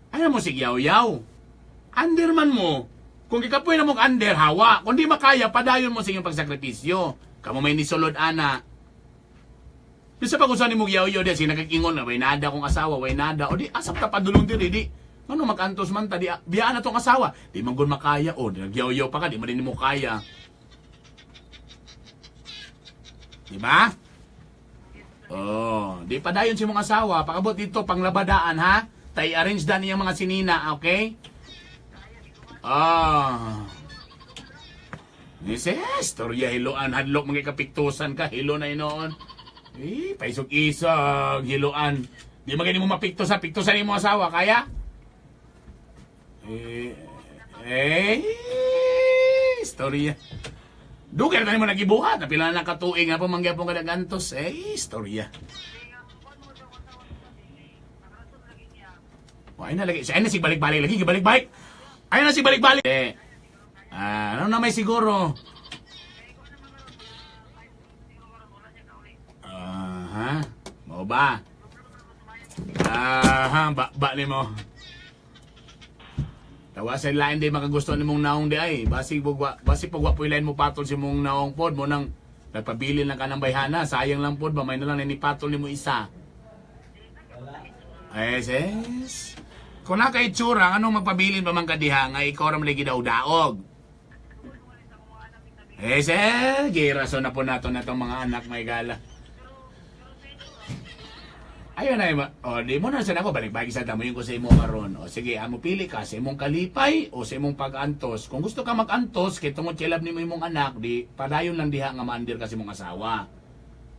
ano mo si yaw-yaw? Under man mo. Kung gikapoy na mong under, hawa. Kung di makaya, padayon mo sa inyong pagsakripisyo. Kamo may nisulod, ana. Di sa pag-usahan ni mong yaw-yaw, di, sige nakakingon na, way nada kong asawa, way nada. O di, asap ta padulong diri, di. Ano, mag-antos man ta, di, biyaan na tong asawa. Di man gun makaya, o, di, nagyaw-yaw pa ka, di man din mo kaya. Di ba? Oh, di padayon si mong asawa, pakabot dito panglabadaan ha. Tay arrange dan niyang mga sinina, okay? Ah. Ni storya hiloan hadlok mga kapiktusan ka hilo na inoon. Eh, paisog-isog hiloan. Di man gani mo mapiktusan, piktusan nimo asawa kaya? Eh, eh, istorya. Dugay na mo nagibuhat, napila na katuig nga pa mangyapon ka nagantos. Eh, istorya. O, ay na lagi. Ay na si balik-balik lagi, balik-balik. Ay na si balik-balik. Eh, ah, ano na may siguro? Aha, mo ba? Aha, ba, ba ni mo. Tawa sa lain di makagusto ni mong naong di ay. Basig bugwa, basig pugwa po ilain mo patol si mong naong pod mo nang nagpabilin lang ka ng bayhana. Sayang lang pod ba may na lang ni patol ni mo isa. Ay, sis. Kung nakaitsura, anong magpabilin pa man ka diha nga ikaw ra man lagi daog-daog? Eh, sir, girason na po nato na itong mga anak may gala. Ayun na, o, di mo na sana ako, balik-balik sa damo yung ko sa imo karon. O sige, amo pili ka sa imong kalipay o sa imong pag-antos. Kung gusto ka mag-antos, kay tungod kay love nimo imong anak, di padayon lang diha nga maandir ka sa imong asawa.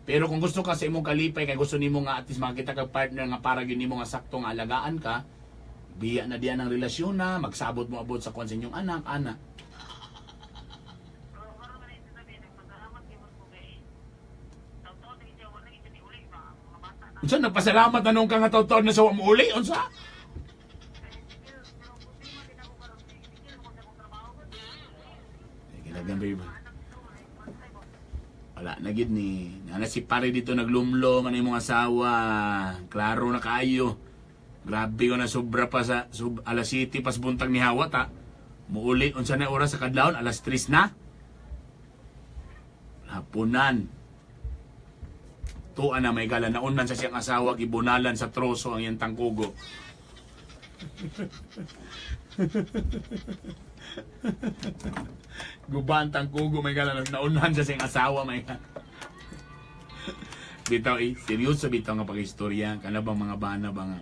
Pero kung gusto ka sa imong kalipay, kay gusto nimo nga at least makita kag partner nga para gyud nimo nga sakto nga alagaan ka, biya na diyan ang relasyon na, magsabot mo abot sa kwan sa inyong anak, ana. Unsa nagpasalamat na nung ka nga taon na sa wa mo uli unsa? Kailangan babe. Wala na gid ni. Nana si pare dito naglumlong ano imong asawa. Klaro na kaayo. Grabe ko na sobra pa sa sub, alas 7 pas buntag ni Hawat ha. Muuli unsa na oras sa kadlawon alas 3 na. Hapunan. Tuan na may gala naunan sa siyang asawa gibunalan sa troso ang iyang tangkugo. Guban tangkugo may gala naunan sa siyang asawa may gala. Bitaw eh, seryoso bitaw nga pag-istorya. Kana bang mga bana ba nga,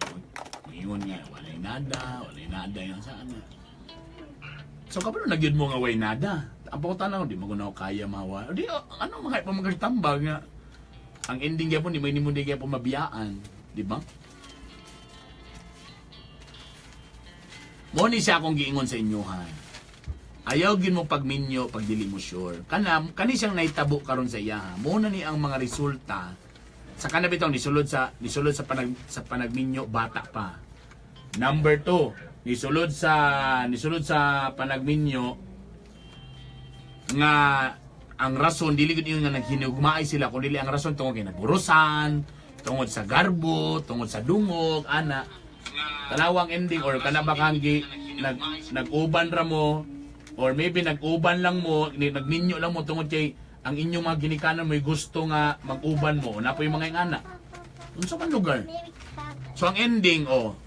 ingon nga, walay nada, walay nada yung sa ano. So kapag nagyud mo nga way nada, ang pangutana ko, di mo ko na ako kaya mawa. Di, oh, ano mga pamagtambag nga. Ang ending gyapon, di mo ini mo di gyapon mabiyaan. Di ba? Mo ni siya akong giingon sa inyo ha. Ayaw gyud mo pagminyo pag dili mo sure. Kana kani siyang nahitabo karon sa iya ha. Mo na ni ang mga resulta sa kana bitaw nisulod sa panagminyo bata pa. Number 2, nisulod sa panagminyo nga ang rason dili gud ingon nga naghinugmaay sila kun dili ang rason tungod kay nagburusan, tungod sa garbo, tungod sa dungog, ana. Tanawang ending or kana ba kang gi, nag-uban ra mo or maybe nag-uban lang mo, nagminyo lang mo tungod kay ang inyong mga ginikanan mo'y gusto nga mag-uban mo. Na po yung mga ingana. Unsa man lugar? So ang ending, oh,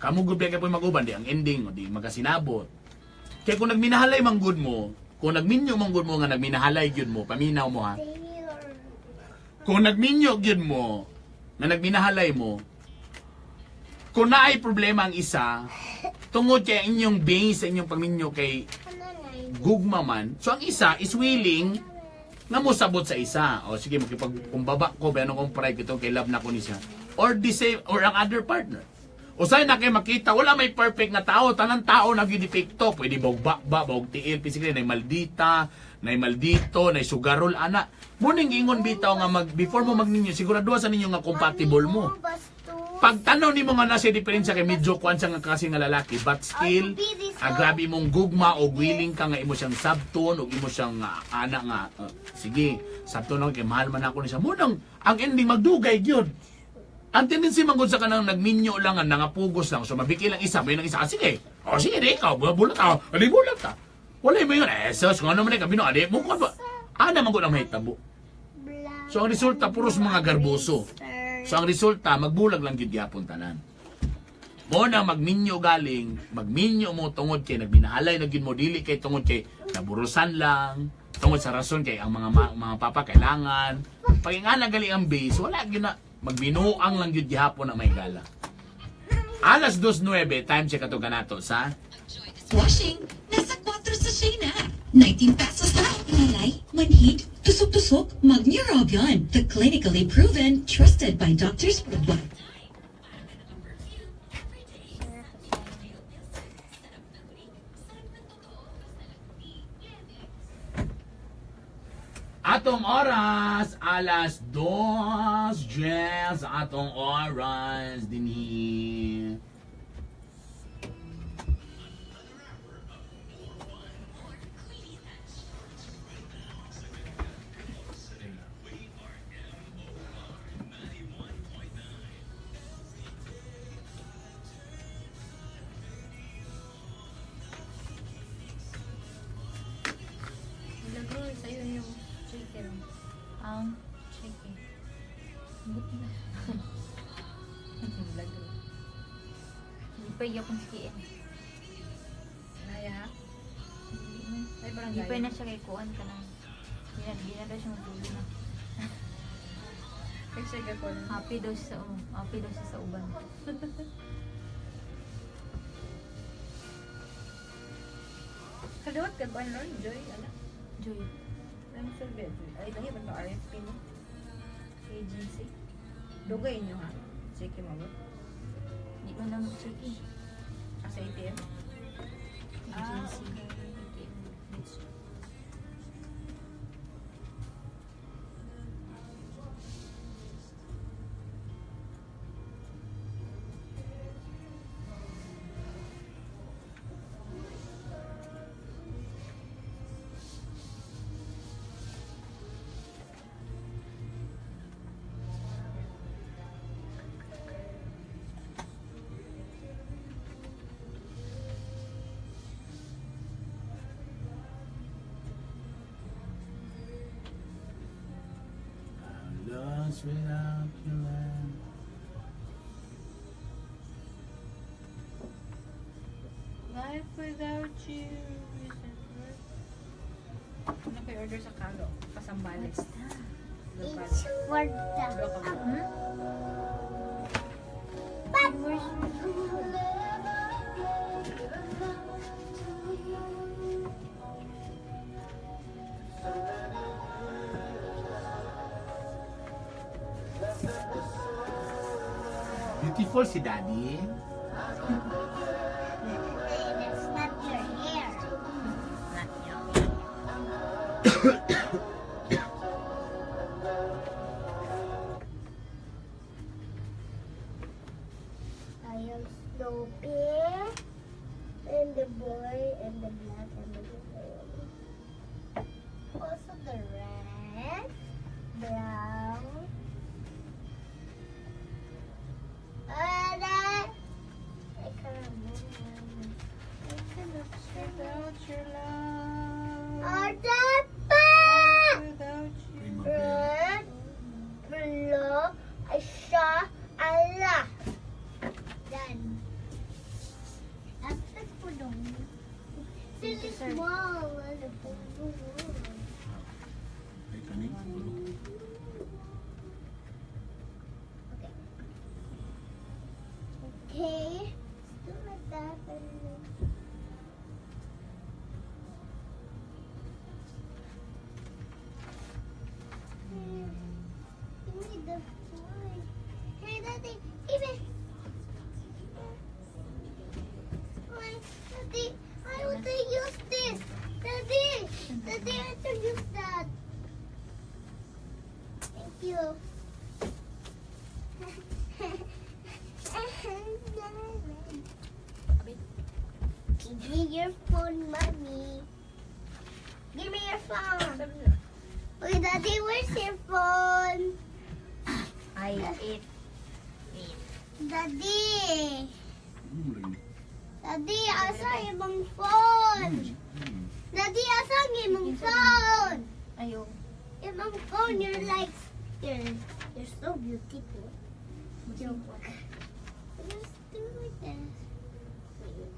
kamo gud kay po mag-uban di ang ending, oh, di magkasinabot. Kaya kung nagminahalay man gud mo, kung nagminyo man gud mo nga nagminahalay gyud mo, paminaw mo ha. Kung nagminyo gyud mo, nga nagminahalay mo, kung naay problema ang isa, tungod kay ang inyong base sa inyong pagminyo kay gugma man, so ang isa is willing nga mosabot sa isa. O sige, makipagkumbaba ko, bayan akong pride ito, kay love na ko ni siya. Or the same, or ang other partner. Usay na kay makita, wala may perfect nga tao, tanang tao nagidepekto. Pwede bog ba, bog tiil, physically, nay maldita, nay maldito, nay sugarol, ana. Muning ingon bitaw nga mag, before mo magninyo, siguraduha sa ninyo nga compatible mo. Pagtanaw nimo nga nasa diferensya kay medyo kuan siya nga kasi nga lalaki, but still grabe imong gugma o willing ka nga imo siyang sabton o imo siyang ana nga sige, sabton ako kay mahal man ako ni siya. Munang ang ending magdugay gyud. Ang tendency man gud sa kanang nagminyo lang ang nangapugos lang so mabiki lang isa may nang isa. Ah, sige. O sige di ikaw bulat ka. Ali bulat ka. Wala mo yun. Eh, sus, kung ano man kabino, adi mo ko ba? Ana man gud ang mahitabo. So ang resulta puros mga garboso. So ang resulta magbulag lang gyud gyapon tanan. Mo na magminyo galing, magminyo mo tungod kay nagminahalay na gyud mo dili kay tungod kay naburusan lang, tungod sa rason kay ang mga mga papa kailangan. Pag nga na gali ang base, wala gyud na magbinuang lang gyud gihapon ang may gala. Alas 2:09, time check ato kanato sa Washing, nasa 4 sachet na. 19 pesos lang. Lalay, manhid, tusok-tusok, mag-Neurobion. The clinically proven, trusted by doctors worldwide. Atong oras, alas 2:10 atong oras dinhi. Milagro, sa'yo yung chicken. Ang chicken. Buti na. Milagro. Hindi pa iya kung sikiin. Naya ha? Hindi man. Ay, barangay. Hindi pa na siya kay kuan ka nang. Di na daw siya magtulo na. Kasi ko lang. Happy daw siya sa uban. Kaliwat ka ba nun, Joy? Ano? Joy, Ano survey, Joy? Ay, lahi ba ito? RFP mo? Agency. Dugay inyo ha? Sige mo ba? Hindi man na mag-check eh. Ah, sa ATM? Agency. ATM. Lost without your love. Life without you isn't worth. Ano kayo order sa Kalo? Pasambales. What's that? It's for the Hmm? Pap. Beautiful si Daddy. That's not your hair. Not your hair. I am Snoopy and the boy and the black and the blue. Also the red, brown, and I cannot move. I cannot Without your love. Oh, the pa! Without you. Red, blue, I saw Allah. Done. That's for the It's really small. Ay, kani. Okay. Okay. Let's do like that. And then give me the toy. Hey, Daddy, give it. Wait, Daddy, I want to use this. Daddy, Daddy, I want to use that. Thank you. Give me your phone, Mommy. Give me your phone. Wait, Daddy, where's your phone? I ate. Daddy! Daddy, asa imong phone? Daddy, asa ang imong phone? Ayo. Imong phone, you're like, you're so beautiful. Joke. Just do like this. Wait.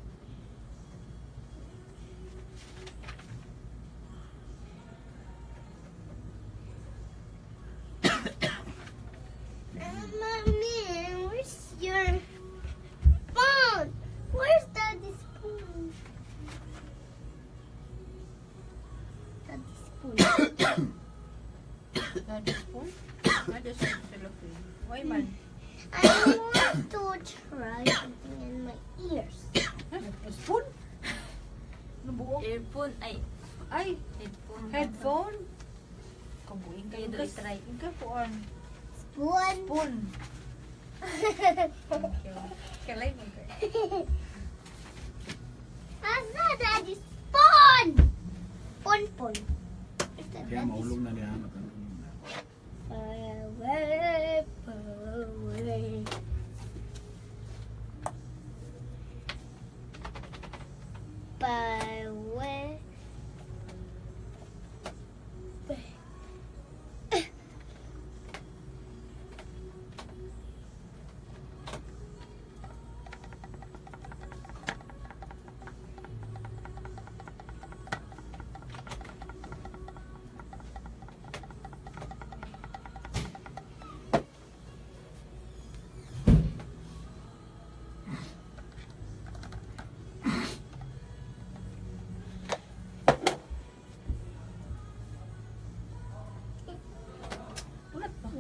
Mommy, where's your phone? Daddy spoon? Daddy spoon cellophane. Why man? I want to try something in my ears. Spoon? Ano buo? Earphone, ay, Ay, headphone. headphone? Kabuing kayo. Ito, i-try. Ikaw po on. Spoon. Spoon. Kalay mo kayo. Asa, Daddy? Spoon! Pon, pon. Is that Kaya Daddy's maulog na niya. Matulog na. Far away, far away. Far away.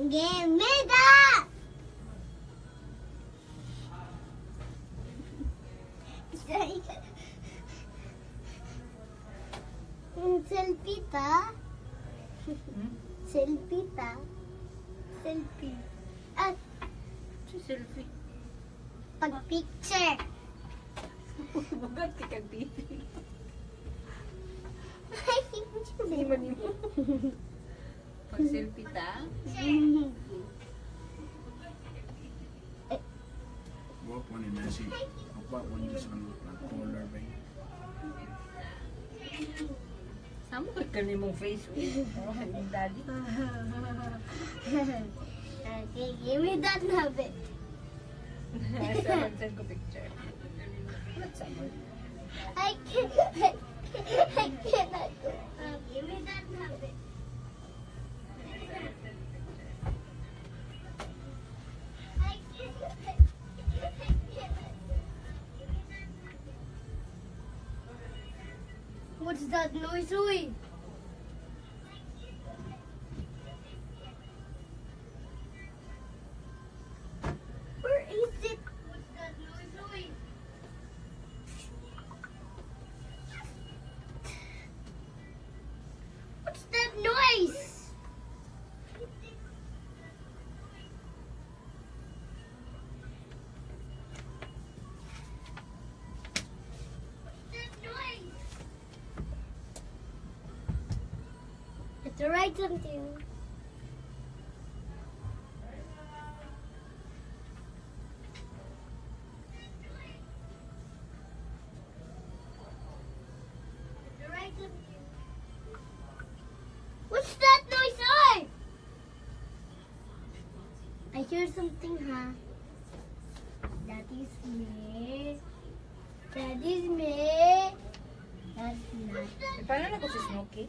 Give me that! Selfie ta? Selfie ta? Selfie. Ah, Si selfie. pag-picture. Bugat ka kag TV. Ay, Hindi man nimo. Pag selfie ta. Buwa po ni Nancy. Buwa po ni sa color ba yun? Samo ka kani mong face. Oh, daddy. Okay, give me that nabi. Sa send ko picture. What's up? I can't. I cannot go. Give me that nabi. I can't. I cannot. What's that noise, Uy? Where is it? What's that noise, Uy? What's that noise? What's that noise? Have to write something. Have to write something. What's that noise? Oi! I hear something, huh? That is me. That is me. That's not. Eh, paano na ko si Snooki?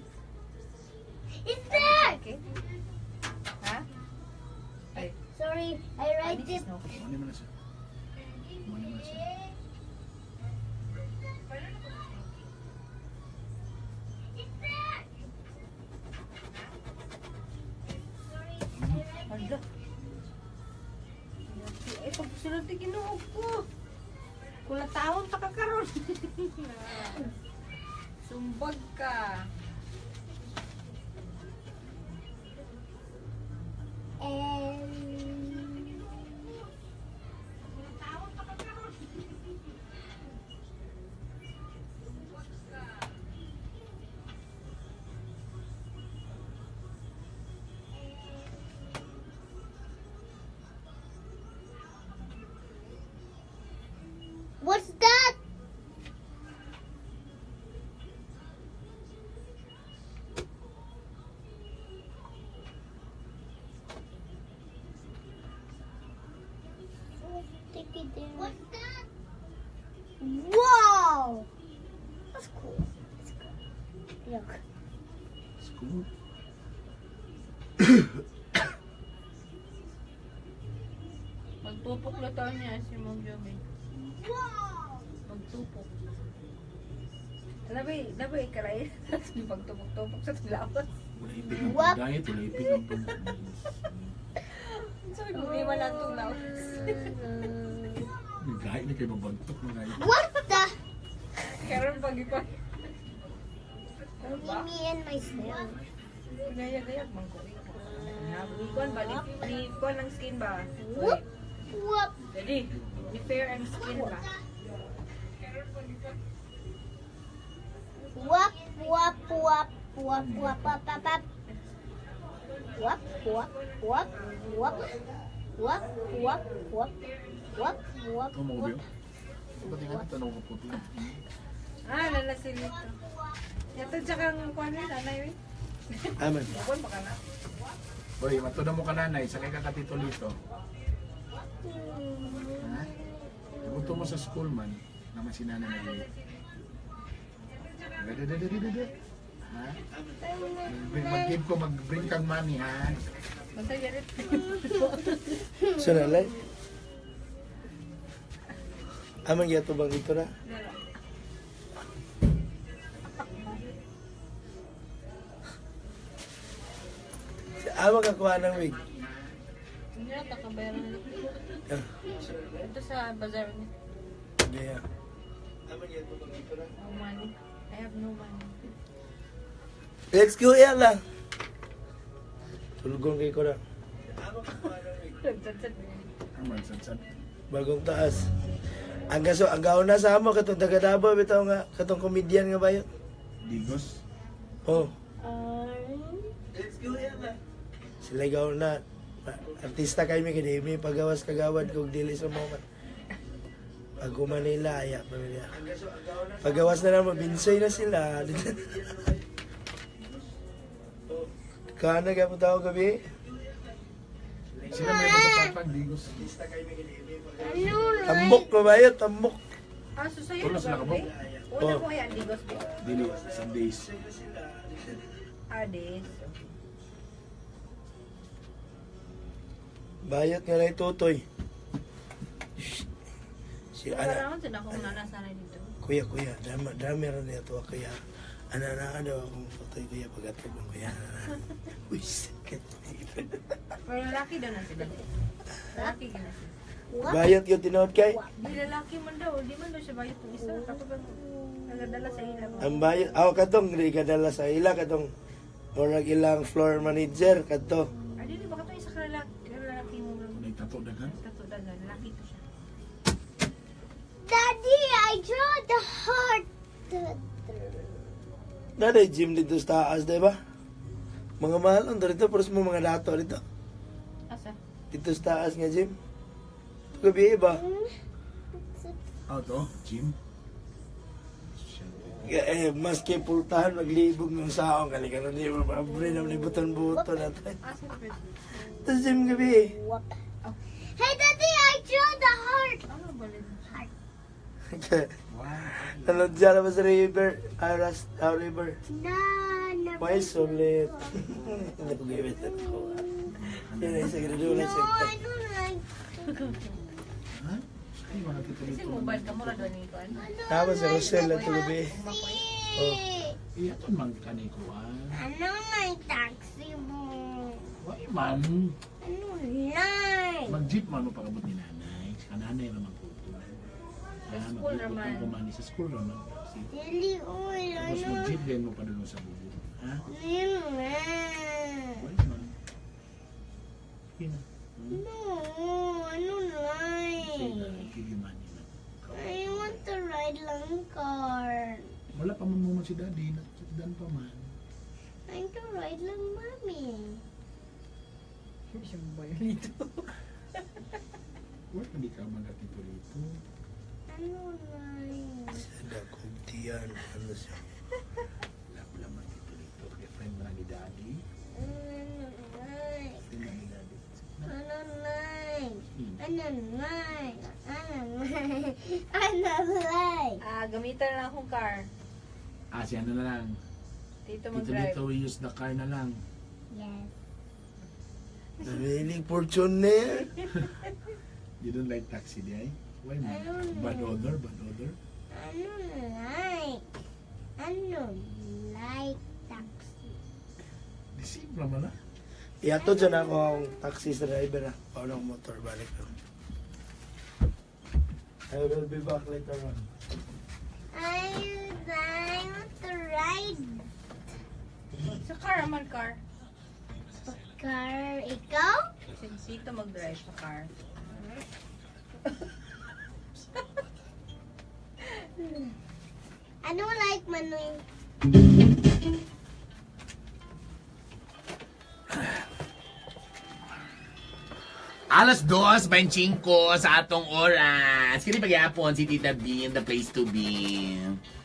It's there! Okay. Ha? Ay, Sorry, I write ano si it. Snooki? Muna mo na siya. Muna mo na siya. It's there! Sorry, I write Hala. Ay, pagsunod na Ginoo ko. Kula taon pa ka karon. Sumbag ka. And what's that? Take it there. What's that? Wow! That's cool. That's cool. Look. School. Magtupok na taon niya si Ma'am Joby. Wow! Magtupok. Labay, labay, kalay. Pagtupok-tupok sa lawas. Wala ipik ang What? pag-diet, wala ipik ang pag. Sorry, problema lang itong laos. Gahit na kayo mabantok na kayo. What the? Karon pag ikaw. Only me and myself. Gaya-gaya man ko. Ni kuan ba ni kuan ang skin ba? Whoop, whoop. Daddy, ni fair ang skin ba? Whoop, whoop, whoop, whoop, whoop, whoop, whoop, whoop. Whoop, whoop, whoop, whoop. Whoop, whoop, whoop. Whoop, whoop, Ito mo whoop. Ba't nga tanong ko puti? Ah, lala si Lito. Yato tsaka ang kuan ni nanay oy. Aman. Kuan ba ka na? Hoy, matuda mo ka nanay, sakay ka katito lito. Ha? Gusto mo sa school man, naman si nanay nag. Dede. Ha? Mag-give ko, mag-bring kang money, ha? Basta yarit. So nalay. Aman gyud bang dito na? Si ama ka kuha ng wig. Hindi na takabayaran na. Ito sa bazaar niya. Gaya. Aman gyud bang dito na? No money. I have no money. Let's go, Ella. Tulgon kay ko na. Aman, sad-sad. Bagong taas. Ang gaso, ang gauna sa amo katong taga Davao bitaw nga katong comedian nga bayot. Digos. Oh. Let's go, Ella. Sila gauna. Artista kay mi kay mi pagawas kagawad kog dili sa moment. Pag Manila, aya pamilya. Pagawas na naman, binsoy na sila. Kana ka punta ako gabi? Sila may sa patpag, Digos. Tambok ko ba yun? Tambok. Ah, so sa'yo Tulos na na ba? ka ba? Una ko yan, Digos ba? Dili, some days. Ah, days. Bayot nga na tutoy. Si Wala ana, naman sa akong nanasanay dito. Kuya, kuya, drama, drama ron niya to, kuya. Ana na daw akong tutoy, kuya, pag-atog mo, kuya. Uy, sakit. Pero lalaki daw na sila. Lalaki gina sila. Bayot yung tinuod kay. Di lalaki man daw. Di man daw siya bayot ng isa. Tapos ang nagadala sa ila. Ang bayot, aw katong di kadala sa ila katong murag ilang floor manager kadto. Ay, dili baka to isa ka lalaki, lalaki mo man. Nagtato dagan. Tato dagan. Lalaki to siya. Daddy, I draw the heart. Naday gym dito sa taas, di ba? Mga mahal ang dito, pero mo mga dato dito. Asa? Dito sa taas nga gym. Gabi ba? Ah, to? Gym? Eh, maski pultahan, maglibog ng saong. Kali ka na di ba? Pabre na may buton-buton natin. Asa na pwede? Sa gym gabi. Whoop. Hey, Daddy, I drew the heart. Ano ba rin? Wow. Nanood siya naman sa river. Ah, river. Na, na. Why sulit? Hindi ko gawin ito. Yan ay sa No, na siya. I don't like. Ha? Ay, mga tito Kasi lito. mobile ka mo ra doon ni kuan. I don't Tama si like Rosel the at gabi. taxi. Oh. Eh, aton man kanay ko, ah. I don't like taxi mo. Why man? I don't like. Mag-jeep man mo pagabot ni nanay. Sa nanay raman ko. Sa school raman. Raman. Sa school raman. Taxi. Dili, oy, I Tapos don't mag-jeep din mo pa doon sa bubo. Ha? like. Why man? Sige na. No, I don't Sige na, like. I give you money man. I want to ride long car. Wala pa man mo man si daddy. Natdan pa man. I want to ride lang mommy. Siya mobile dito. Wala hindi ka man katito rito. I don't like. Dakog tiyan. Ano siya? Wala man tito rito. Kaya friend mo na ni daddy. I don't like. Friend na ni daddy. I don't like. I don't like. I don't like. I don't like. Ah, gamitan na lang akong car. Ah, si ano na lang. Dito Tito mag-drive. Lito, we use the car na lang. Yes. Namiling Fortuner. You don't like taxi, di ay? Why man? I don't Bad odor, bad odor. I don't like. I don't like taxi. naman na. Ihatod dyan ako ang taxi driver ah. Paano ang motor balik ko. I will be back later on. I want to ride Sa car, man car. car. Ikaw? Si Tito mag-drive sa car. I don't like Manoy. Alas 2:25 sa atong oras. Kini pagyapon si Tita B in the place to be.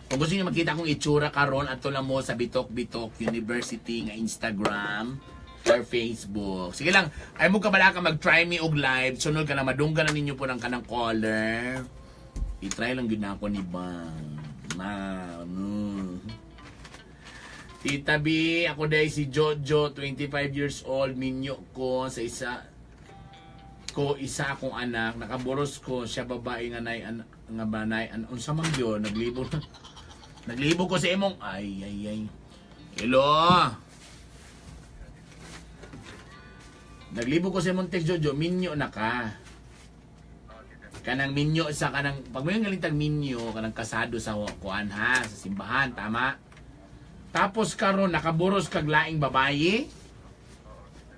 Kung gusto niyo makita akong itsura karon, ato lang mo sa Bitok Bitok University nga Instagram or Facebook. Sige lang, ay mo kabala ka mag-try me og live. Sunod ka na madunggan na ninyo po ng kanang caller. I-try lang gyud na ako ni Bang. Ma. Tita B, ako dahil si Jojo, 25 years old, minyo ko sa isa ko isa akong anak, nakaboros ko siya babae nga nay an, nga banay an unsa man gyud naglibo naglibo ko sa imong ay ay ay. Hello. Naglibo ko sa imong text, Jojo, minyo na ka. Kanang minyo sa kanang pag may galintag minyo kanang kasado sa kuan ha, sa simbahan, tama? Tapos karon nakaboros kag laing babaye.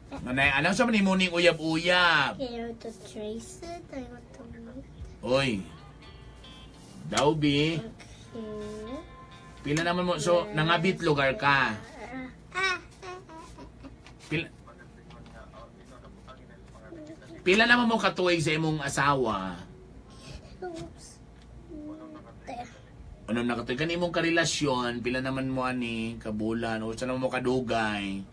Nanay, alam sa man nimo ning uyab-uyab. Okay, I want to trace it. I want to make. Oy. Daw bi, Okay. pila naman mo so nangabit lugar ka. Ah, ah, Pila, pila naman mo katuig sa imong asawa? Oops. There. Ano nakatuig kan imong karelasyon, pila naman mo ani kabulan o sa naman mo kadugay?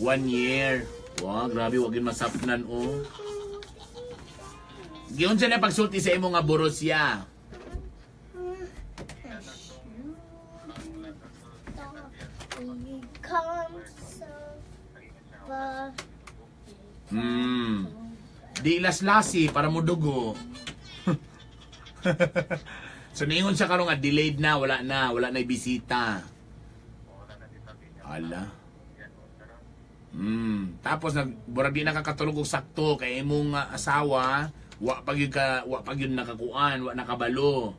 One year. Wow, grabe wag yun masapnan oh. Giyon siya na pagsulti sa imong nga borosya. You come so far. Di laslasi para mo dugo. So niingon siya karon nga delayed na, wala na bisita. Ala. Tapos nag burag di nakakatulog og sakto kay imong asawa, wa pa gyud ka, wa pa gyud nakakuan, wa nakabalo.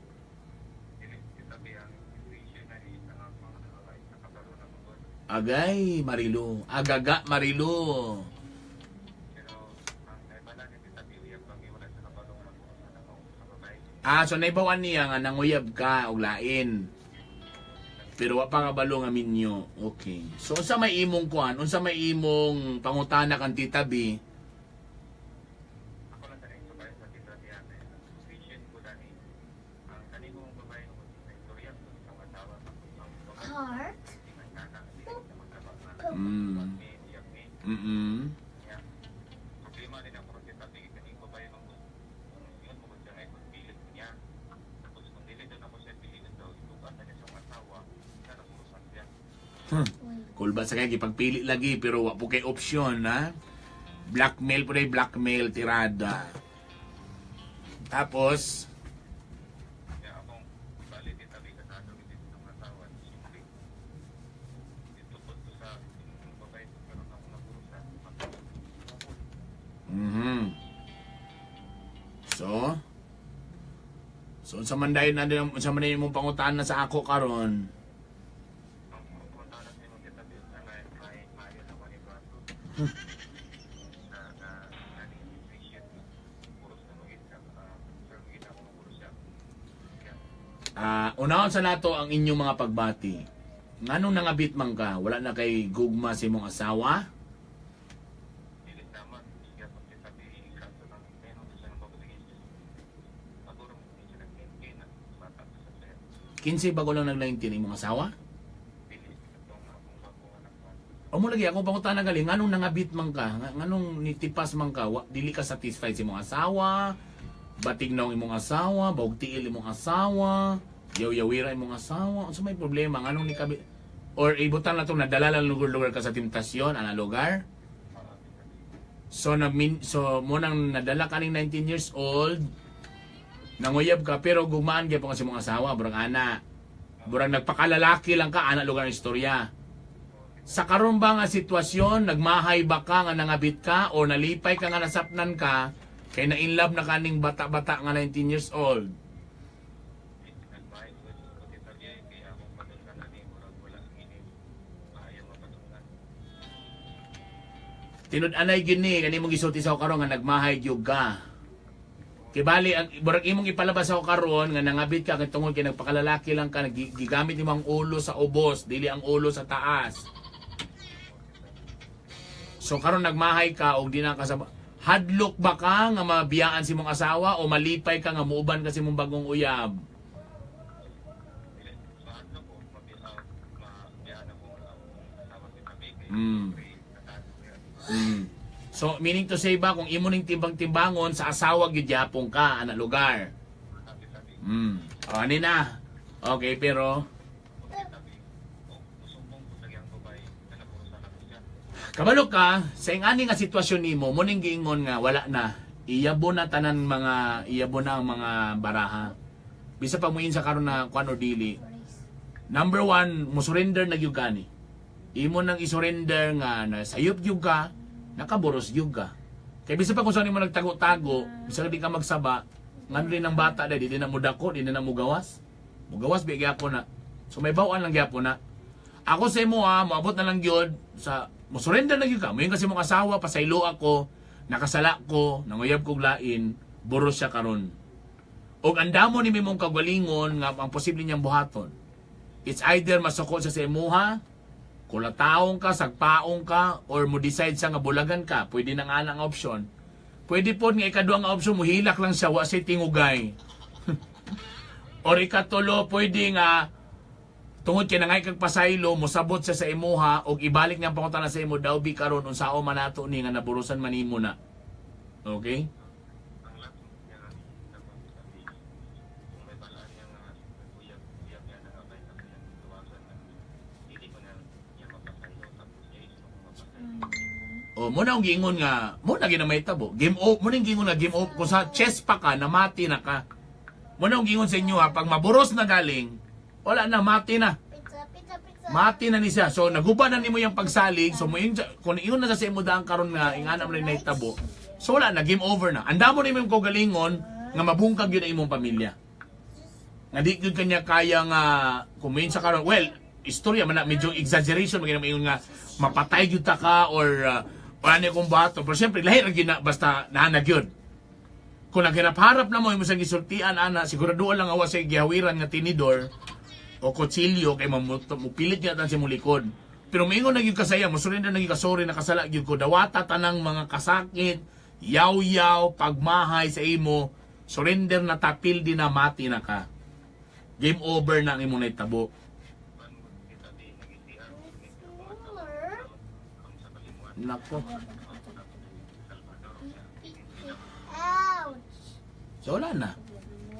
Agay, Marilo. Agaga, Marilo. Ah, so naibawan niya nga nanguyab ka og lain. Pero wa pa kabalo nga minyo. Okay. So unsa may imong kuan? Unsa may imong pangutana kang Tita B? Heart. Kulba sa kay gipagpili lagi pero wa po kay option ha. Blackmail po na blackmail tirada. Tapos So, so unsa man dayon na unsa man dayon imong pangutana sa ako karon? Ah, unahon sa nato ang inyong mga pagbati. Nganong nangabit man ka? Wala na kay gugma sa imong asawa? 15 bago lang nag-19 imong asawa? O mo lagi ako pangutana gali nganong nangabit man ka? Nganong nitipas man ka? Wa, dili ka satisfied sa imong asawa? Batig na ang imong asawa, baog tiil imong asawa, yaw-yawira imong asawa. Unsa may problema nganong ni kabi or ibutan na tong nadala lang lugar-lugar ka sa temptasyon ana lugar? So na min, so mo nang nadala ka ning 19 years old, nanguyab ka pero gumaan gyud pa sa imong asawa, burang ana. Burang nagpakalalaki lang ka ana lugar ng istorya. Sa karon ba nga sitwasyon, nagmahay ba ka nga nangabit ka o nalipay ka nga nasapnan ka kay na in love na kaning bata-bata nga 19 years old? Tinud-anay gyud ni kani mong gisulti sa ako karon nga nagmahay gyud ka. Kay bali ang burag imong ipalabas ako karon nga nangabit ka kay tungod kay nagpakalalaki lang ka, gigamit nimo ang ulo sa ubos, dili ang ulo sa taas. So karon nagmahay ka og di na ka sa hadlok ba ka nga mabiyaan si mong asawa o malipay ka nga muuban ka si mong bagong uyab? So meaning to say ba kung imo ning timbang-timbangon sa asawa gyud gyapon ka ana lugar. O, ani na. Okay, pero kabalo ka sa ingani nga sitwasyon nimo, mo ning giingon nga wala na. Iyabo na tanan mga iyabo na ang mga baraha. Bisa pa muin sa karon na kuan o dili. Number one, mo surrender na gyud ka ni. Imo nang isurrender nga na sayop gyud ka, nakaboros gyud ka. Kay bisa pa kung saan mo nagtago-tago, bisa di ka magsaba, ngano din ang bata dahil di na mo dako, di na mo gawas. Mugawas bi gyapon na. So may bawaan lang gyapon na. Ako sa imo ha, moabot na lang gyud sa mo surrender na gyud ka. Moingon kasi mong asawa, pasaylo ako, nakasala ko, nanguyab kog lain, boros siya karon. Og andamo ni mimong kagalingon nga ang posible niyang buhaton. It's either masuko siya sa imuha, kulataong ka, sagpaong ka, or mo decide siya nga bulagan ka. Pwede na nga ang option. Pwede po nga ikaduha nga option, muhilak lang siya, wa siya tingugay. Or ikatulo, pwede nga tungod kay nangay kag pasaylo, mosabot siya sa imuha og ibalik niya ang pangutana sa imo daw bi karon unsao man nato ni nga naburusan man nimo na. Okay? O mo na ang giingon nga mo na ginamay tabo. Game over mo na ang giingon nga game over kung sa chess pa ka namati na ka. Mo na ang giingon sa inyo ha, pag maburos na galing, wala na, mati na. Pizza, pizza, pizza. Mati na ni siya. So naguba na nimo yung pagsalig. So mo yung kung ingon na sa imo daan karon nga ingana mo na naitabo. So wala na, game over na. Andamo nimo yung kaugalingon nga mabungkag yun ang imong pamilya. Nga di gyud kanya kaya nga kung sa karon. Well, istorya man na medyo exaggeration magina ingon nga mapatay gyud ta ka or wala na kung bato. Pero syempre lahi ra gyud na basta naa gyud. Kung naghirap-harap na mo imo sa gisultian ana, siguraduhan lang awa sa gihawiran nga tinidor o kutsilyo kay mupilit niya tan sa imong likod. Pero moingon na gyud ka sa iya, mosurrender na gyud ka, sorry nakasala gyud ko. Dawata tanang mga kasakit, yaw-yaw, pagmahay sa imo, surrender na tapil di na mati na ka. Game over na ang imong naitabo. Nako. Ouch. So wala na.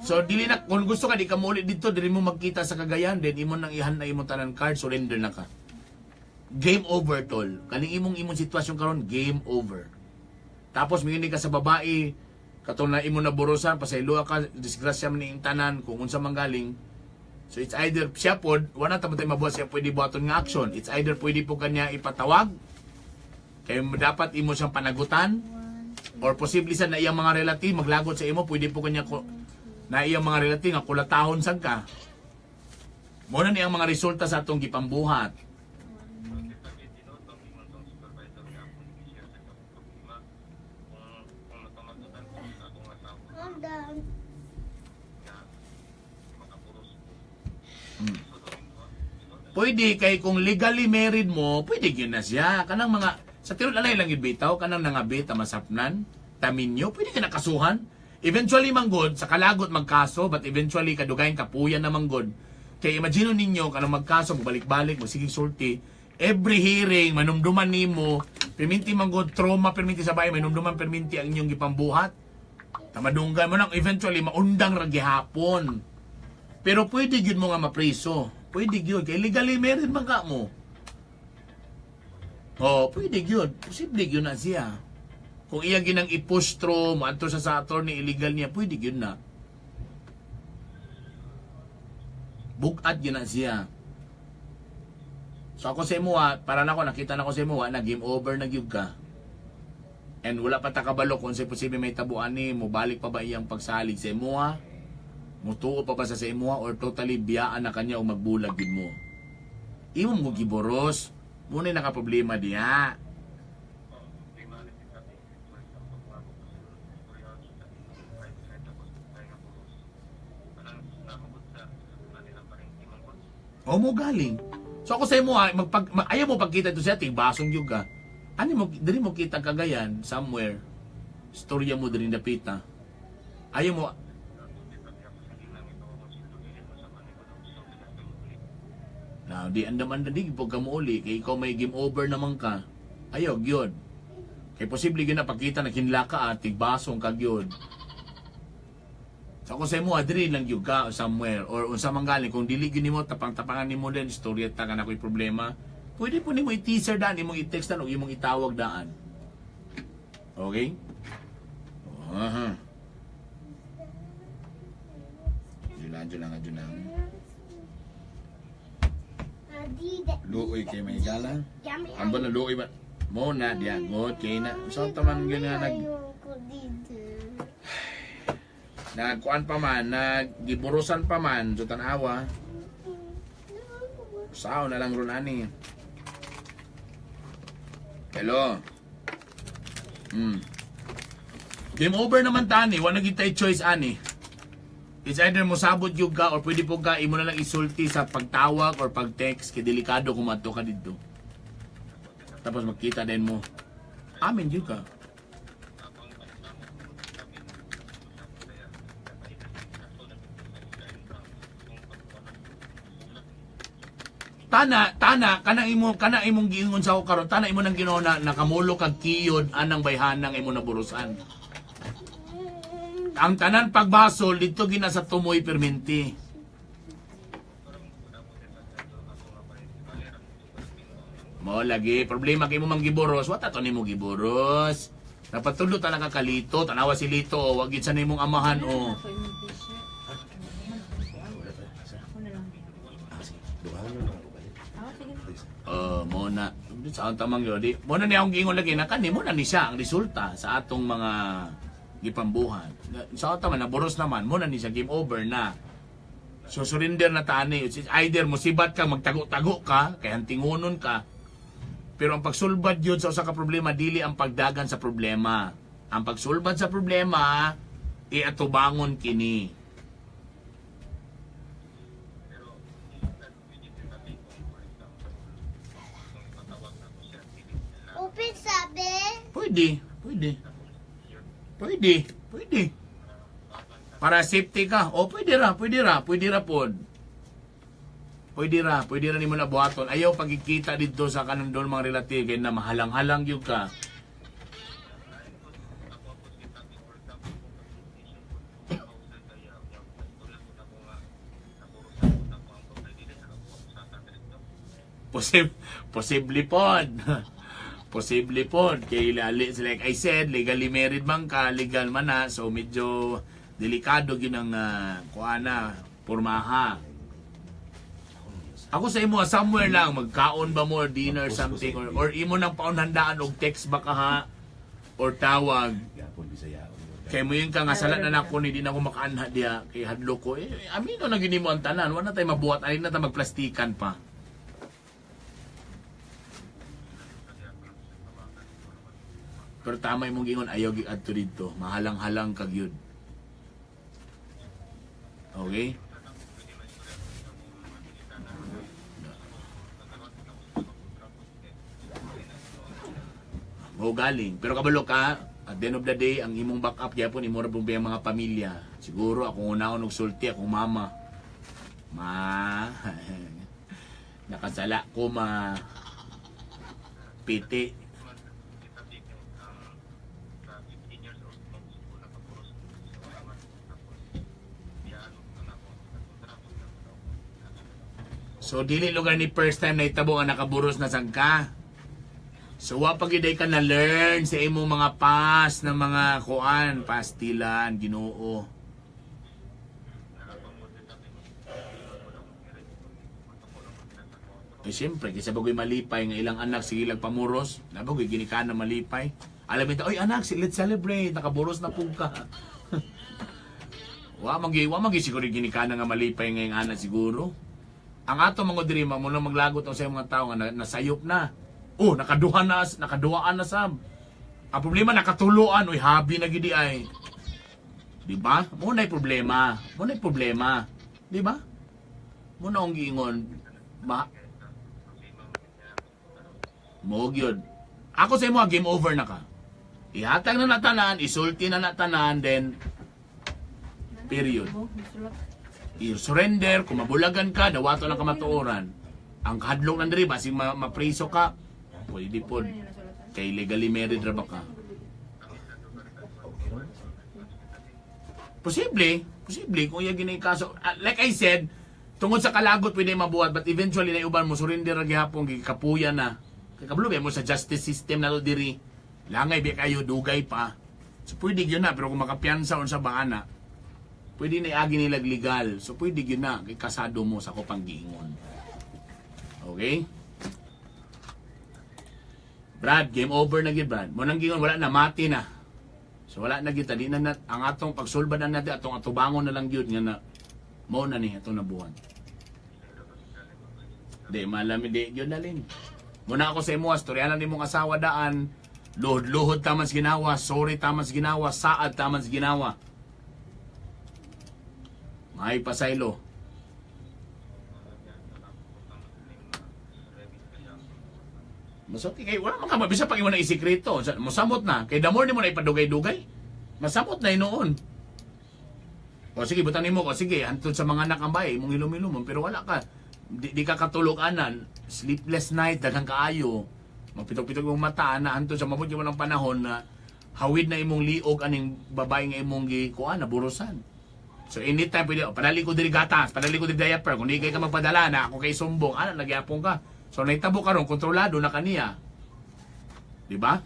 So dili na kung gusto ka di ka muli dito, dili mo magkita sa Cagayan, then imo nang ihan na imong tanan card, surrender na ka. Game over tol. Kaning imong imong sitwasyon karon, game over. Tapos mingin ka sa babae, katong na imo na burusan, pasayloa ka, disgrasya man ning tanan kung unsa man galing. So it's either siya pod, wala ta man tayo mabuhat siya pwede buhaton nga action. It's either pwede po kanya ipatawag kay dapat imo siyang panagutan or posible sa na iyang mga relative maglagot sa imo, pwede po kanya na iyang mga relative nga kulatahon sad ka. Mo na niyang mga resulta sa atong gipambuhat. I'm done. Pwede kay kung legally married mo, pwede gyud na siya. Kanang mga sa tiron alay lang gyud bitaw, kanang nangabit ta masapnan, taminyo, pwede ka nakasuhan. Eventually manggod sa kalagot magkaso, but eventually kadugayan kapuyan na manggod. Kay imagine ninyo kanang magkaso, magbalik-balik, magsigig sulti, every hearing manumduman nimo, perminti manggod trauma perminti sa bahay, manumduman perminti ang inyong gipambuhat. Tamadunggan mo nang eventually maundang ra gihapon. Pero pwede gyud mo nga mapriso. Pwede gyud kay legally married man ka mo. Oh, pwede gyud. Posible gyud na siya. Kung iya ginang i-push through, moadto siya sa attorney, illegal niya, pwede gyud na. Bugat gyud na siya. So ako sa imo ha, para nako nakita na ko sa imo ha, na game over na gyud ka. And wala pa ta kabalo kung sa posible may tabuan ni mo balik pa ba iyang pagsalig sa imo ha? Mutuo pa ba sa imo ha, or totally biyaan na kanya o magbulag gyud mo. Imo mo giboros. Muna naka problema diha. O mo galing. So ako sa imo ha, ayaw mo pagkita ito siya, tigbasong gyud ka. Ani mo diri mo kita Cagayan somewhere. Storya mo diri dapita. Ayaw mo. Na di andam andam di pag ka mouli kay ikaw may game over naman ka. Ayaw gyud. Kay posible gyud na pagkita na kinla ka at tigbasong ka gyud. So ako sa imo diri lang gyud ka somewhere or unsa man galing kung dili gyud nimo tapang-tapangan nimo din istorya ta ka na ko'y problema. Pwede po nimo i-teaser daan, imong i-text daan o imong itawag daan. Okay? Aha. Diyan lang, diyan lang. Luoy kay may gala. Ang na luoy ba? Mo na diya god kay na. So taman gyud nga nagkuan pa man, naggiburusan pa man, so tanawa. Sao na lang ron ani. Hello. Game over naman tani, wala na tay choice ani. It's either mosabot gyud ka or pwede po ka imo na lang isulti sa pagtawag or pag-text kay delikado kung madto ka didto. Tapos magkita din mo. Amin gyud ka. Tana, tana, kana imong giingon sa ako karon, tana imo nang Ginoo na nakamulo kag kiyod anang bayhanang imo naburusan. Ang tanan pagbasol didto gina sa tumoy perminti. Mo lagi problema kay mo mang giboros, wa ta to nimo giboros. Napatulo talaga ka Lito, tanawa si Lito, oh, wag gid sa nimong amahan oh. Ako imong t-shirt. Ako na lang. Duha na lang ako ba? Ah, sige. Mo na sa ang tamang yun, di mo na niya akong giingon lagi na kani mo na ni siya ang resulta sa atong mga gipambuhan. Sa ang tama naboros naman mo na ni siya game over na. So surrender na tani. It's either musibat ka magtago-tago ka kay hantingunon ka. Pero ang pagsulbad yun sa usa ka problema dili ang pagdagan sa problema. Ang pagsulbad sa problema iatubangon kini. Open sabi. Pwede, pwede. Pwede, pwede. Para safety ka. O, pwede ra, pwede ra, pwede ra pod. Pwede ra, pwede ra nimo na buhaton. Ayaw pagkikita dito sa kanang doon mga relative kay na mahalang-halang gyud ka. Posible pod. Posible pod. Kay like I said, legally married man ka, legal man na. So medyo delikado gyud ang kuana, pormaha. Ako sa imo somewhere lang magkaon ba mo or dinner something or imo nang paunhandaan og text ba ka ha or tawag. Kay mo yun ka nga sala na nako ni di na ako makaanha diha kay hadlo ko eh amino na gyud nimo ang tanan, wala na tay mabuhat alin na ta magplastikan pa. Pero tama imong giingon ayaw gyud adto didto, mahalang-halang ka gyud. Okay? Mo galing. Pero kabalo ka, at the end of the day, ang imong backup gyapon imo ra pong mga pamilya. Siguro akong unahon og sulti akong mama. Ma, nakasala ko ma. Piti. So dili lugar ni first time na itabo nga nakaburos na sangka. So wa pa gyud ka na learn sa imong mga past na mga kuan, pastilan, Ginoo. Eh siyempre, kaysa bagoy malipay nga ilang anak sige lang pamuros, nabagoy ginikan na malipay. Alam mo, oy anak, let's celebrate, nakaburos na pug ka. Wa man siguro ginikanan nga malipay ngayong anak siguro. Ang ato mga diri mo na maglagot ang sa mga tao nga nasayop na. Oh, nakaduha na, nakaduhaan na sab. Ang problema nakatuloan, oy habi na gidi ay. Di ba? Mo na problema. Mo na problema. Di ba? Mo na ang giingon ma mo gyud. Ako sa imo, game over na ka. Ihatag na natanan, isulti na natanan, then period. Oh, masulat. I-surrender, kung mabulagan ka, dawato lang kamatuoran. Ang hadlok ng diri, basig mapriso ka, pwede pod. Kay legally married ra ba ka? Posible, posible kung iya gini kaso. Ah, like I said, tungod sa kalagot pwede mabuhat, but eventually na uban mo surrender ra gihapon gikapuya na. Kay kabalo mo sa justice system na to diri. Langay bi kayo dugay pa. So pwede gyud na, pero kung makapiyansa unsa ba ana, pwede na iagi nila legal. So pwede gyud na kay kasado mo sa kopang giingon. Okay? Brad, game over na gyud Brad. Mo nang giingon wala na, mati na. So wala na gyud di na, na ang atong pagsulbad na natin atong atubangon na lang gyud nga na mao na ni atong nabuhan. Di malami di gyud na lin. Muna ako sa imo, storyanan nimong asawa daan, luhod-luhod taman sa ginawa, sorry taman sa ginawa, saad taman sa ginawa. May pasaylo. Masulti kay wala man ka mabisa pag imo na isikreto. Mosamot na kay the more nimo na ipadugay-dugay. Masamot na hinuon. O sige, butan nimo ko. Sige, hantod sa mga anak ang bahay, imong hilom-hilom, pero wala ka. Di ka katulog anan, sleepless night, daghang kaayo. Mapitok-pitok imong mata ana hantod sa mabot mo ng panahon na hawid na imong liog aning babae nga imong gikuan na burusan. So anytime pwede, oh, padali ko diri gatas, padali ko diri diaper, kung di kay ka magpadala na ako kay sumbong, ana nagyapon ka. So nahitabo karon kontrolado na kaniya. Di ba?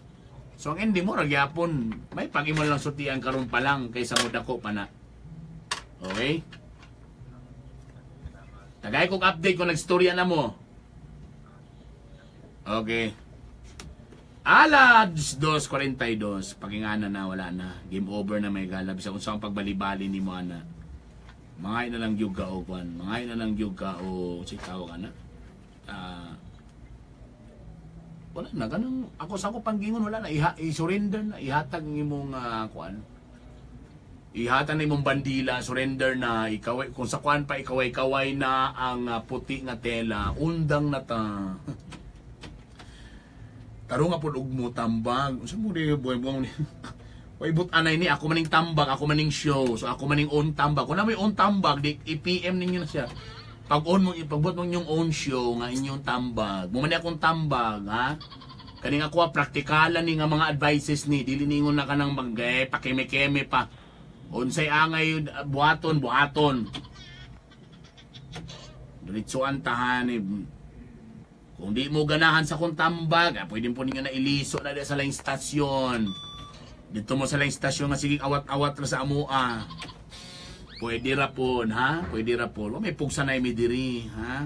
So ang ending mo ragyapon, may pag-imo lang sultian karon pa lang kaysa mo dako pa na. Okay? Tagay kong update kung nagstorya na mo. Okay. Alas 2:42. Pakingana na, wala na. Game over na, may gala. Bisa kung saan pagbalibali ni mo, ana. Mga na lang gyud ka o kwan. Mga na lang gyud ka o si tawag ana. Ah, wala na kanang ako sa ako panggingon, wala na iha, i-surrender na, ihatag ang imong kuan. Ihatag na imong bandila, surrender na, ikaway kung sa kuan pa, ikaway-kaway na ang puti nga tela, undang na ta. Tarong nga pod og mo tambag. Unsa mo di buhay buhay ni? Way but anay ni ako maning tambag, ako maning show. So ako maning own tambag. Kung na may own tambag, di i-PM ninyo na siya. Pag on mo, ipagbot mo inyong own show nga inyong tambag. Mo man ni akong tambag, ha? Kaning ako ah, praktikalan ni nga mga advices ni, dili ningon na kanang mag eh, pakeme-keme pa. Unsay angay buhaton, buhaton. Diretsuan tahan eh. Kung di mo ganahan sa kong tambag, ah, pwede po ninyo na iliso na di sa laing stasyon. Dito mo sa laing stasyon nga sige awat-awat ra sa amoa. Pwede ra pon, ha? Pwede ra pon. O, may pugsa na mi diri, ha?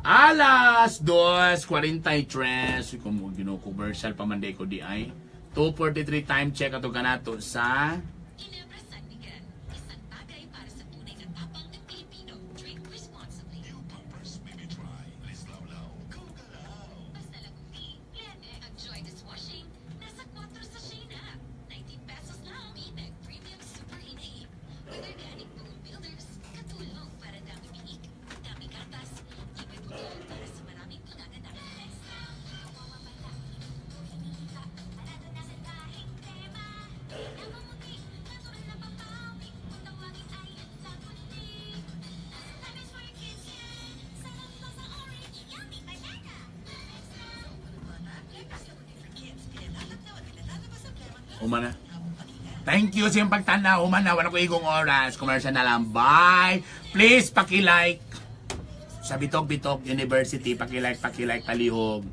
Alas 2:43. Kung mo gino-commercial pa man day ko di ay. 2:43 time check ato kanato sa Ginebra San Miguel, isang bagay para sa tunay na tapang ng Pilipino. Drink responsibly. New Pampers Baby Dry. Less lawlaw. Go galaw. Basta lagundi, plene at Joy Dishwashing, nasa 4 sachet na. 19 pesos lang. B-Meg Premium Super Hinay. With organic bone builders, katulong para dami biik, dami gatas, ibig butol para sa maraming panganganak. Kawawa bata, hinihita, parado na sa dahing tema. Namamuti, natural na papawi, kung tawagin ay lagundi. Time is for kids yan, sarap pa sa orange, yummy banana. Humana. Thank you sa iyong pagtanaw. Humana, wala ko igong oras. Commercial na lang. Bye! Please, paki-like. Sa Bitok Bitok University, paki-like, paki-like, palihog.